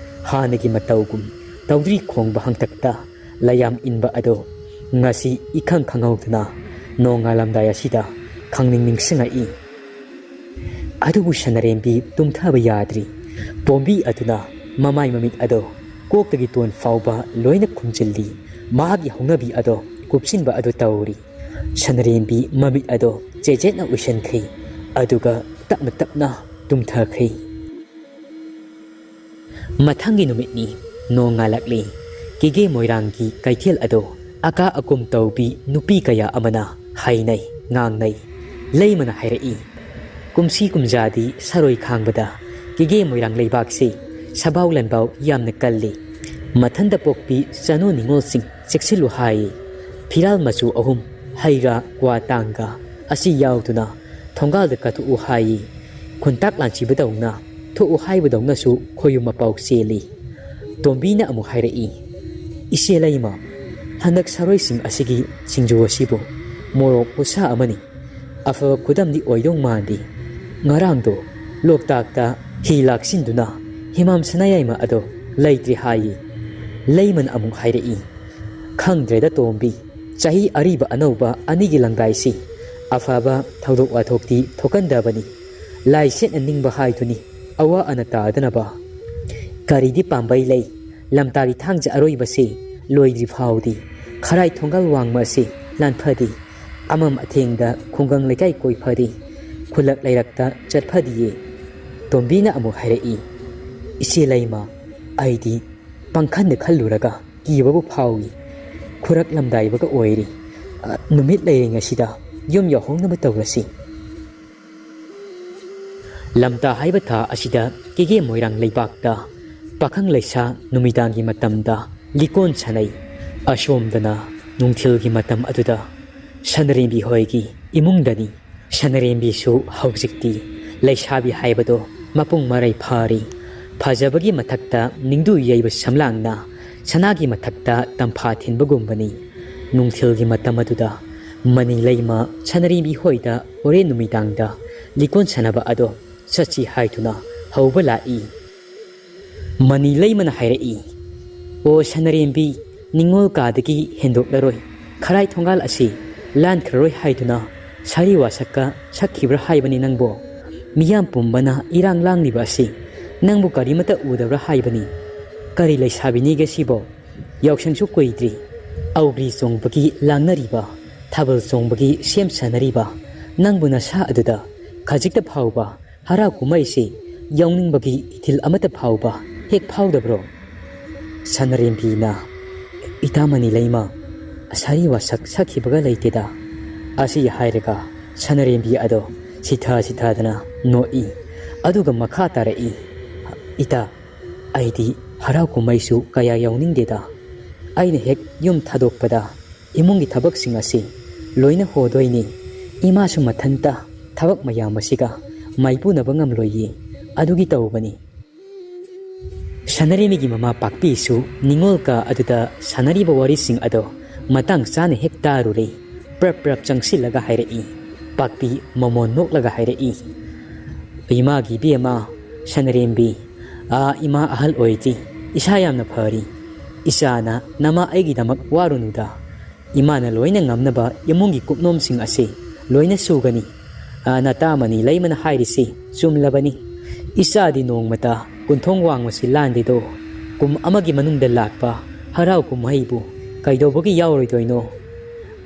ꯍꯥꯟꯅꯒꯤ ꯃꯇꯧꯒꯨꯝ ꯇꯧꯗ꯭ꯔꯤ ꯈꯣꯡꯕ ꯍꯪꯇꯛꯇ ꯂꯌꯥꯝ ꯏꯟꯕ ꯑꯗꯨ ꯉꯁꯤ ꯏꯈꯪ ꯈꯪꯍꯧꯗꯅ ꯅꯣꯡꯉꯥꯜꯂꯝꯗꯥꯏ ꯑꯁꯤꯗ ꯈꯪꯅꯤꯡ ꯅꯤꯡꯁꯤꯡꯉꯛꯏ꯫ ꯑꯗꯨꯕꯨ ꯁꯅꯔꯦꯝꯕꯤ ꯇꯨꯝꯊꯕ ꯌꯥꯗ꯭ꯔꯤ꯫ ꯄꯣꯝꯕꯤ ꯑꯗꯨꯅ ꯃꯃꯥꯏ ꯃꯃꯤꯠ ꯑꯗꯣ ꯀꯣꯛꯇꯒꯤ ꯇꯣꯟ ꯐꯥꯎꯕ ꯂꯣꯏꯅ ꯈꯨꯝꯖꯤꯜꯂꯤ꯫ ꯃꯍꯥꯛꯀꯤ ꯍꯧꯅꯕꯤ ꯑꯗꯣ ꯀꯨꯞꯁꯤꯟꯕ ꯑꯗꯨ ꯇꯧꯔꯤ꯫ ꯁꯅꯔꯦꯝꯕꯤ ꯃꯃꯤꯠ ꯑꯗꯣ ꯆꯦꯠꯆꯦꯠꯅ ꯎꯏꯁꯟꯈ꯭ꯔꯤ, ꯑꯗꯨꯒ ꯇꯞꯅ ꯇꯞꯅ ꯇꯨꯝꯊꯈ꯭ꯔꯤ꯫ ꯃꯊꯪꯒꯤ ꯅꯨꯃꯤꯠꯅꯤ꯫ ꯅꯣꯡ ꯉꯥꯜꯂꯛꯂꯤ꯫ ꯀꯤꯒꯦ ꯃꯣꯏꯔꯥꯡꯒꯤ ꯀꯩꯊꯦꯜ ꯑꯗꯣ ꯑꯀꯥ ꯑꯀꯨꯝ ꯇꯧꯕꯤ ꯅꯨꯄꯤ ꯀꯌꯥ ꯑꯃꯅ ꯍꯥꯏꯅꯩ, ꯉꯥꯡꯅꯩ꯫ ꯂꯩꯃꯅ ꯍꯥꯏꯔꯛꯏ, "ꯀꯨꯝꯁꯤ ꯀꯨꯝꯖꯥꯗꯤ ꯁꯥꯔꯣꯏ ꯈꯥꯡꯕꯗ ꯀꯤꯒꯦ ꯃꯣꯏꯔꯥꯡ ꯂꯩꯕꯥꯛꯁꯤ ꯁꯕꯥꯎ ꯂꯟꯕꯥꯎ ꯌꯥꯝꯅ ꯀꯜꯂꯤ꯫ ꯃꯊꯟꯇ ꯄꯣꯛꯄꯤ ꯆꯅꯨ ꯅꯤꯉꯣꯜꯁꯤꯡ ꯆꯦꯛꯁꯤꯜꯂꯨ ꯍꯥꯏ꯫ ꯐꯤꯔꯥꯜ ꯃꯆꯨ ꯑꯍꯨꯝ, ꯍꯩ ꯔꯥ, ꯀ꯭ꯋꯥ ꯇꯥꯡꯒ ꯑꯁꯤ ꯌꯥꯎꯗꯨꯅ ꯊꯣꯡꯒꯥꯜꯗ ꯀꯠꯊꯣꯛꯎ ꯍꯥꯏ꯫ ꯈꯨꯟꯇꯥꯛ ꯂꯥꯟꯁꯤꯕꯗꯧꯅ ꯊꯣꯛꯎ ꯍꯥꯏꯕꯗꯧꯅꯁꯨ ꯈꯣꯌꯨꯝ ꯃꯄꯥꯎ ꯆꯦꯜꯂꯤ꯫" ꯇꯣꯝꯕꯤꯅ ꯑꯃꯨꯛ ꯍꯥꯏꯔꯛꯏ, "ꯏꯆꯦ ꯂꯩꯃ, ꯍꯟꯗꯛ ꯁꯥꯔꯣꯏꯁꯤꯡ ꯑꯁꯤꯒꯤ ꯁꯤꯡꯖꯨ ꯑꯁꯤꯕꯨ ꯃꯣꯔꯣꯛ ꯈꯨꯠꯁꯥ ꯑꯃꯅꯤ꯫ ꯑꯐꯕ ꯈꯨꯗꯝꯗꯤ ꯑꯣꯏꯗꯧ ꯃꯥꯟꯗꯦ꯫ ꯉꯔꯥꯡꯗꯣ ꯂꯣꯛꯇꯥꯛꯇ ꯍꯤ ꯂꯥꯛꯁꯤꯟꯗꯨꯅ ꯍꯤꯃꯥꯝ ꯁꯅꯥꯌꯥꯏꯃ ꯑꯗꯣ ꯂꯩꯇ꯭ꯔꯦ ꯍꯥꯏꯌꯦ꯫" ꯂꯩꯃꯅ ꯑꯃꯨꯛ ꯍꯥꯏꯔꯛꯏ, ꯈꯪꯗ꯭ꯔꯦꯗ ꯇꯣꯝꯕꯤ, ꯆꯍꯤ ꯑꯔꯤꯕ ꯑꯅꯧꯕ ꯑꯅꯤꯒꯤ ꯂꯪꯗꯥꯏꯁꯤ꯫ ꯑꯐꯕ ꯊꯧꯗꯣꯛ ꯋꯥꯊꯣꯛꯇꯤ ꯊꯣꯛꯀꯟꯗꯕꯅꯤ꯫ ꯂꯥꯏ ꯁꯦꯠꯅ ꯅꯤꯡꯕ ꯍꯥꯏꯗꯨꯅꯤ, ꯑꯋꯥ ꯑꯅꯥ ꯇꯥꯗꯅꯕ꯫ ꯀꯔꯤꯗꯤ ꯄꯥꯝꯕꯩ ꯂꯩ? ꯂꯝꯇꯥꯒꯤ ꯊꯥꯡꯖ ꯑꯔꯣꯏꯕꯁꯤ ꯂꯣꯏꯗ꯭ꯔꯤ ꯐꯥꯎꯗꯤ ꯈꯔꯥꯏ ꯊꯣꯡꯒꯥꯜ ꯋꯥꯡꯃ ꯑꯁꯤ ꯂꯥꯟꯐꯗꯦ꯫ ꯑꯃꯝ ꯑꯊꯦꯡꯗ ꯈꯨꯡꯒꯪ ꯂꯩꯀꯥꯏ ꯀꯣꯏꯐꯗꯦ꯫ ꯈꯨꯜꯂꯛ ꯂꯩꯔꯛꯇ ꯆꯠꯐꯗꯤꯌꯦ꯫ ꯇꯣꯝꯕꯤꯅ ꯑꯃꯨꯛ ꯍꯥꯏꯔꯛꯏ, "ꯏꯆꯦ ꯂꯩꯃ, ꯑꯩꯗꯤ ꯄꯪꯈꯟꯗ ꯈꯜꯂꯨꯔꯒ ꯀꯤꯕꯕꯨ ꯐꯥꯎꯏ꯫ ꯈꯨꯔꯛꯂꯝꯗꯥꯏꯕꯒ ꯑꯣꯏꯔꯤ꯫ ꯑ, ꯅꯨꯃꯤꯠ ꯂꯩꯔꯤꯉꯩꯁꯤꯗ ꯌꯨꯝ ꯌꯧꯍꯧꯅꯕ ꯇꯧꯔꯁꯤ꯫" ꯂꯝꯇꯥ ꯍꯥꯏꯕ ꯊꯥ ꯑꯁꯤꯗ ꯀꯦꯒꯦ ꯃꯣꯏꯔꯥꯡ ꯂꯩꯕꯥꯛꯇ ꯄꯥꯈꯪ ꯂꯩꯁꯥ ꯅꯨꯃꯤꯗꯥꯡꯒꯤ ꯃꯇꯝꯗ ꯂꯤꯀꯣꯟ ꯁꯥꯟꯅꯩ꯫ ꯑꯁꯣꯝꯗꯅ ꯅꯨꯡꯊꯤꯜꯒꯤ ꯃꯇꯝ ꯑꯗꯨꯗ ꯁꯅꯔꯦꯝꯕꯤ ꯍꯣꯏꯒꯤ ꯏꯃꯨꯡꯗꯅꯤ꯫ ꯁꯅꯔꯦꯝꯕꯤꯁꯨ ꯍꯧꯖꯤꯛꯇꯤ ꯂꯩꯁꯥꯕꯤ ꯍꯥꯏꯕꯗꯣ ꯃꯄꯨꯡ ꯃꯔꯩ ꯐꯥꯔꯤ꯫ ꯐꯖꯕꯒꯤ ꯃꯊꯛꯇ ꯅꯤꯡꯗꯨ ꯌꯩꯕ ꯁꯝꯂꯥꯡꯅ ꯁꯅꯥꯒꯤ ꯃꯊꯛꯇ ꯇꯝꯐꯥ ꯊꯤꯟꯕꯒꯨꯝꯕꯅꯤ꯫ ꯅꯨꯡꯊꯤꯜꯒꯤ ꯃꯇꯝ ꯑꯗꯨꯗ ꯃꯅꯤ ꯂꯩꯃ ꯁꯅꯔꯦꯝꯕꯤ ꯍꯣꯏꯗ ꯍꯣꯔꯦꯟ ꯅꯨꯃꯤꯗꯥꯡꯗ ꯂꯤꯀꯣꯟ ꯁꯥꯟꯅꯕ ꯑꯗꯣ ꯆꯠꯁꯤ ꯍꯥꯏꯗꯨꯅ ꯍꯧꯕ ꯂꯥꯛꯏ꯫ ꯃꯅꯤ ꯂꯩꯃꯅ ꯍꯥꯏꯔꯛꯏ, "ꯑꯣ ꯁꯅꯔꯦꯝꯕꯤ, ꯅꯤꯉꯣꯜ ꯀꯥꯗꯒꯤ ꯍꯦꯟꯗꯣꯛꯂꯔꯣꯏ꯫ ꯈꯔꯥꯏ ꯊꯣꯡꯒꯥꯜ ꯑꯁꯤ ꯂꯥꯟꯈ꯭ꯔꯔꯣꯏ ꯍꯥꯏꯗꯨꯅ ꯁꯥꯔꯤ ꯋꯥꯁꯛꯀ ꯁꯛꯈꯤꯕ꯭ꯔꯥ ꯍꯥꯏꯕꯅꯤ ꯅꯪꯕꯣ? ꯃꯤꯌꯥꯝ ꯄꯨꯝꯕꯅ ꯏꯔꯥꯡ ꯂꯥꯡꯂꯤꯕ ꯑꯁꯤ ꯅꯪꯕꯨ ꯀꯔꯤꯃꯠꯇ ꯎꯗꯕ꯭ꯔꯥ ꯍꯥꯏꯕꯅꯤ? ꯀꯔꯤ ꯂꯩꯁꯥꯕꯤꯅꯤꯒꯦ ꯁꯤꯕꯣ? ꯌꯥꯎꯁꯪꯁꯨ ꯀꯨꯏꯗ꯭ꯔꯤ꯫ ꯑꯧꯒ꯭ꯔꯤ ꯆꯣꯡꯕꯒꯤ ꯂꯥꯡꯅꯔꯤꯕ, ꯊꯥꯕꯜ ꯆꯣꯡꯕꯒꯤ ꯁꯦꯝ ꯁꯥꯅꯔꯤꯕ, ꯅꯪꯕꯨ ꯅꯁꯥ ꯑꯗꯨꯗ ꯈꯖꯤꯛꯇ ꯐꯥꯎꯕ ꯍꯔꯥꯎ ꯀꯨꯝꯍꯩꯁꯤ ꯌꯥꯎꯅꯤꯡꯕꯒꯤ ꯏꯊꯤꯜ ꯑꯃꯠꯇ ꯐꯥꯎꯕ ꯍꯦꯛ ꯐꯥꯎꯗꯕ꯭ꯔꯣ?" ꯁꯅꯔꯦꯝꯕꯤꯅ, "ꯏꯇꯥ ꯃꯅꯤ ꯂꯩꯃ, ꯑꯁꯥꯔꯤ ꯋꯥꯁꯛ ꯁꯛꯈꯤꯕꯒ ꯂꯩꯇꯦꯗ꯫" ꯑꯁꯤ ꯍꯥꯏꯔꯒ ꯁꯅꯔꯦꯝꯕꯤ ꯑꯗꯣ ꯁꯤꯊ ꯁꯤꯊꯗꯅ ꯅꯣꯛꯏ꯫ ꯑꯗꯨꯒ ꯃꯈꯥ ꯇꯥꯔꯛꯏ, "ꯏꯇꯥ, ꯑꯩꯗꯤ ꯍꯔꯥꯎ ꯀꯨꯝꯍꯩꯁꯨ ꯀꯌꯥ ꯌꯥꯎꯅꯤꯡꯗꯦꯗ꯫ ꯑꯩꯅ ꯍꯦꯛ ꯌꯨꯝ ꯊꯥꯗꯣꯛꯄꯗ ꯏꯃꯨꯡꯒꯤ ꯊꯕꯛꯁꯤꯡ ꯑꯁꯤ ꯂꯣꯏꯅ ꯍꯣꯗꯣꯏꯅꯤ꯫ ꯏꯃꯥꯁꯨ ꯃꯊꯟꯇ ꯊꯕꯛ ꯃꯌꯥꯝ ꯑꯁꯤꯒ ꯃꯥꯏꯄꯨꯅꯕ ꯉꯝꯂꯣꯏꯌꯦ꯫ ꯑꯗꯨꯒꯤ ꯇꯧꯕꯅꯤ꯫" ꯁꯥꯟꯅꯔꯦꯝꯕꯤꯒꯤ ꯃꯃꯥ ꯄꯥꯛꯄꯤꯁꯨ ꯅꯤꯉꯣꯜ ꯀꯥ ꯑꯗꯨꯗ ꯁꯥꯟꯅꯔꯤꯕ ꯋꯥꯔꯤꯁꯤꯡ ꯑꯗꯣ ꯃꯇꯥꯡ ꯆꯥꯅ ꯍꯦꯛ ꯇꯥꯔꯨꯔꯦ꯫ ꯄ꯭ꯔꯞ ꯄ꯭ꯔꯞ ꯆꯪꯁꯤꯜꯂꯒ ꯍꯥꯏꯔꯛꯏ꯫ ꯄꯥꯛꯄꯤ ꯃꯃꯣꯟ ꯅꯣꯛꯂꯒ ꯍꯥꯏꯔꯛꯏ, "ꯏꯃꯥꯒꯤ ꯏꯕꯦꯝꯃ, ꯁꯥꯟꯅꯔꯦꯝꯕꯤ, ꯑꯥ, ꯏꯃꯥ ꯑꯍꯜ ꯑꯣꯏꯗꯤ ꯏꯁꯥ ꯌꯥꯝꯅ ꯐꯔꯤ꯫ "ꯏꯆꯥꯅ ꯅꯃꯥ ꯑꯩꯒꯤꯗꯃꯛ ꯋꯥꯔꯨꯅꯨꯗ꯫ ꯏꯃꯥꯅ ꯂꯣꯏꯅ ꯉꯝꯅꯕ ꯏꯃꯨꯡꯒꯤ ꯀꯨꯞꯅꯣꯝꯁꯤꯡ ꯑꯁꯤ ꯂꯣꯏꯅ ꯁꯨꯒꯅꯤ꯫ ꯑ, ꯅꯇꯥ ꯃꯅꯤ ꯂꯩꯃꯅ ꯍꯥꯏꯔꯤꯁꯤ ꯆꯨꯝꯂꯕꯅꯤ꯫ ꯏꯆꯥꯗꯤ ꯅꯣꯡꯃꯇ ꯀꯨꯟꯊꯣꯡ ꯋꯥꯡꯃꯁꯤ ꯂꯥꯟꯗꯦꯗꯣ꯫ ꯀꯨꯝ ꯑꯃꯒꯤ ꯃꯅꯨꯡꯗ ꯂꯥꯛꯄ ꯍꯔꯥꯎ ꯀꯨꯝꯍꯩꯕꯨ ꯀꯩꯗꯧꯕꯒꯤ ꯌꯥꯎꯔꯣꯏꯗꯣꯏꯅꯣ?"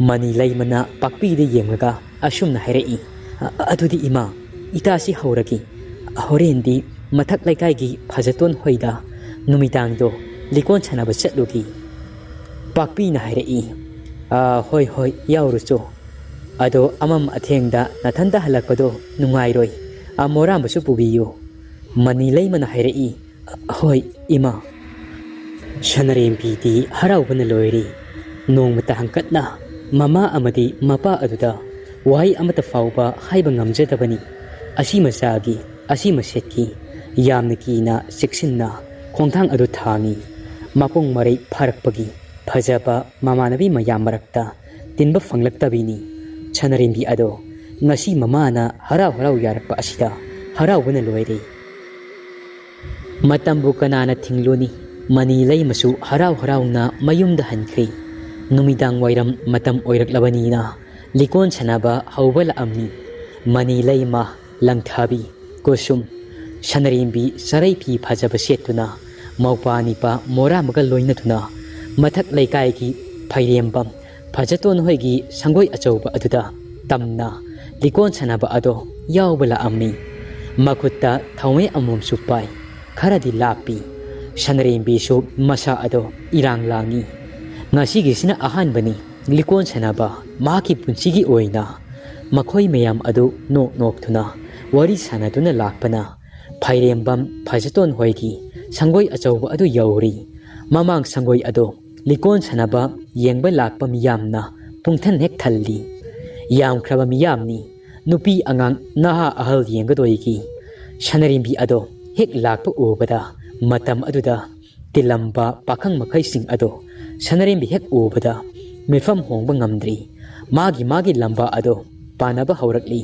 ꯃꯅꯤ ꯂꯩꯃꯅ ꯄꯥꯛꯄꯤꯗ ꯌꯦꯡꯂꯒ ꯑꯁꯨꯝꯅ ꯍꯥꯏꯔꯛꯏ, "ꯑ-, ꯑꯗꯨꯗꯤ ꯏꯃꯥ, ꯏꯇꯥꯁꯤ ꯍꯧꯔꯒꯦ꯫ ꯍꯣꯔꯦꯟꯗꯤ ꯃꯊꯛ ꯂꯩꯀꯥꯏꯒꯤ ꯐꯖꯇꯣꯟ ꯍꯣꯏꯗ ꯅꯨꯃꯤꯗꯥꯡꯗꯣ ꯂꯤꯀꯣꯟ ꯁꯥꯟꯅꯕ ꯆꯠꯂꯨꯒꯦ꯫" ꯄꯥꯛꯄꯤꯅ ꯍꯥꯏꯔꯛꯏ, "ꯑ, ꯍꯣꯏ, ꯍꯣꯏ, ꯌꯥꯎꯔꯨꯆꯣ꯫ ꯑꯗꯣ ꯑꯃꯝ ꯑꯊꯦꯡꯗ ꯅꯊꯟꯇ ꯍꯜꯂꯛꯄꯗꯣ ꯅꯨꯡꯉꯥꯏꯔꯣꯏ꯫ ꯑ, ꯃꯣꯔꯥꯝꯕꯁꯨ ꯄꯨꯕꯤꯌꯨ꯫" ꯃꯅꯤ ꯂꯩꯃꯅ ꯍꯥꯏꯔꯛꯏ, "ꯍꯣꯏ, ꯏꯃꯥ꯫" ꯁꯅꯔꯦꯝꯕꯤꯗꯤ ꯍꯔꯥꯎꯕꯅ ꯂꯣꯏꯔꯦ꯫ ꯅꯣꯡꯃꯇ ꯍꯪꯀꯠꯅ ꯃꯃꯥ ꯑꯃꯗꯤ ꯃꯄꯥ ꯑꯗꯨꯗ ꯋꯥꯍꯩ ꯑꯃꯠꯇ ꯐꯥꯎꯕ ꯍꯥꯏꯕ ꯉꯝꯖꯗꯕꯅꯤ꯫ ꯑꯁꯤ ꯃꯆꯥꯒꯤ, ꯑꯁꯤ ꯃꯁꯦꯠꯀꯤ ꯌꯥꯝꯅ ꯀꯤꯅ ꯆꯦꯛꯁꯤꯟꯅ ꯈꯣꯡꯊꯥꯡ ꯑꯗꯨ ꯊꯥꯡꯏ꯫ ꯃꯄꯨꯡ ꯃꯔꯩ ꯐꯥꯔꯛꯄꯒꯤ ꯐꯖꯕ ꯃꯃꯥꯟꯅꯕꯤ ꯃꯌꯥꯝ ꯃꯔꯛꯇ ꯇꯤꯟꯕ ꯐꯪꯂꯛꯇꯕꯤꯅꯤ꯫ ꯁꯅꯔꯦꯝꯕꯤ ꯑꯗꯣ ꯉꯁꯤ ꯃꯃꯥꯅ ꯍꯔꯥꯎ ꯍꯔꯥꯎ ꯌꯥꯔꯛꯄ ꯑꯁꯤꯗ ꯍꯔꯥꯎꯕꯅ ꯂꯣꯏꯔꯦ꯫ ꯃꯇꯝꯕꯨ ꯀꯅꯥꯅ ꯊꯤꯡꯂꯨꯅꯤ? ꯃꯅꯤ ꯂꯩꯃꯁꯨ ꯍꯔꯥꯎ ꯍꯔꯥꯎꯅ ꯃꯌꯨꯝꯗ ꯍꯟꯈ꯭ꯔꯦ꯫ ꯅꯨꯃꯤꯗꯥꯡ ꯋꯥꯏꯔꯝ ꯃꯇꯝ ꯑꯣꯏꯔꯛꯂꯕꯅꯤꯅ ꯂꯤꯀꯣꯟ ꯁꯥꯟꯅꯕ ꯍꯧꯕ ꯂꯥꯛꯑꯝꯃꯤ꯫ ꯃꯅꯤ ꯂꯩꯃ, ꯂꯪꯊꯥꯕꯤ, ꯀꯨꯁꯨꯝ, ꯁꯅꯔꯦꯝꯕꯤ ꯆꯔꯩ ꯐꯤ ꯐꯖꯕ ꯁꯦꯠꯇꯨꯅ, ꯃꯧꯄꯥ ꯅꯤꯄꯥ ꯃꯣꯔꯥꯃꯒ ꯂꯣꯏꯅꯗꯨꯅ ꯃꯊꯛ ꯂꯩꯀꯥꯏꯒꯤ ꯐꯩꯔꯦꯝꯕꯝ ꯐꯖꯇꯣꯟ ꯍꯣꯏꯒꯤ ꯁꯪꯒꯣꯏ ꯑꯆꯧꯕ ꯑꯗꯨꯗ ꯇꯝꯅ ꯂꯤꯀꯣꯟ ꯁꯥꯟꯅꯕ ꯑꯗꯣ ꯌꯥꯎꯕ ꯂꯥꯛꯑꯝꯃꯤ꯫ ꯃꯈꯨꯠꯇ ꯊꯧꯋꯦ ꯑꯃꯃꯝꯁꯨ ꯄꯥꯏ꯫ ꯈꯔꯗꯤ ꯂꯥꯞꯄꯤ꯫ ꯁꯅꯔꯦꯝꯕꯤꯁꯨ ꯃꯁꯥ ꯑꯗꯣ ꯏꯔꯥꯡ ꯂꯥꯡꯏ꯫ ꯉꯁꯤꯒꯤꯁꯤꯅ ꯑꯍꯥꯟꯕꯅꯤ ꯂꯤꯀꯣꯟ ꯁꯥꯟꯅꯕ꯫ ꯃꯍꯥꯛꯀꯤ ꯄꯨꯟꯁꯤꯒꯤ ꯑꯣꯏꯅ ꯃꯈꯣꯏ ꯃꯌꯥꯝ ꯑꯗꯨ ꯅꯣꯛ ꯅꯣꯛꯇꯨꯅ ꯋꯥꯔꯤ ꯁꯥꯟꯅꯗꯨꯅ ꯂꯥꯛꯄꯅ ꯐꯩꯔꯦꯝꯕꯝ ꯐꯖꯇꯣꯟ ꯍꯣꯏꯒꯤ ꯁꯪꯒꯣꯏ ꯑꯆꯧꯕ ꯑꯗꯨ ꯌꯧꯔꯤ꯫ ꯃꯃꯥꯡ ꯁꯪꯒꯣꯏ ꯑꯗꯣ ꯂꯤꯀꯣꯟ ꯁꯥꯟꯅꯕ ꯌꯦꯡꯕ ꯂꯥꯛꯄ ꯃꯤꯌꯥꯝꯅ ꯄꯨꯡꯊꯟ ꯍꯦꯛ ꯊꯜꯂꯤ꯫ ꯌꯥꯝꯈ꯭ꯔꯕ ꯃꯤꯌꯥꯝꯅꯤ, ꯅꯨꯄꯤ ꯑꯉꯥꯡ ꯅꯍꯥ ꯑꯍꯜ ꯌꯦꯡꯒꯗꯣꯏꯒꯤ꯫ ꯁꯅꯔꯦꯝꯕꯤ ꯑꯗꯣ ꯍꯦꯛ ꯂꯥꯛꯄ ꯎꯕꯗ ꯃꯇꯝ ꯑꯗꯨꯗ ꯇꯤꯜꯂꯝꯕ ꯄꯥꯈꯪ ꯃꯈꯩꯁꯤꯡ ꯑꯗꯣ ꯁꯅꯔꯦꯝꯕꯤ ꯍꯦꯛ ꯎꯕꯗ ꯃꯤꯐꯝ ꯍꯣꯡꯕ ꯉꯝꯗ꯭ꯔꯤ꯫ ꯃꯥꯒꯤ ꯃꯥꯒꯤ ꯂꯝꯕꯥ ꯑꯗꯣ ꯄꯥꯅꯕ ꯍꯧꯔꯛꯂꯤ꯫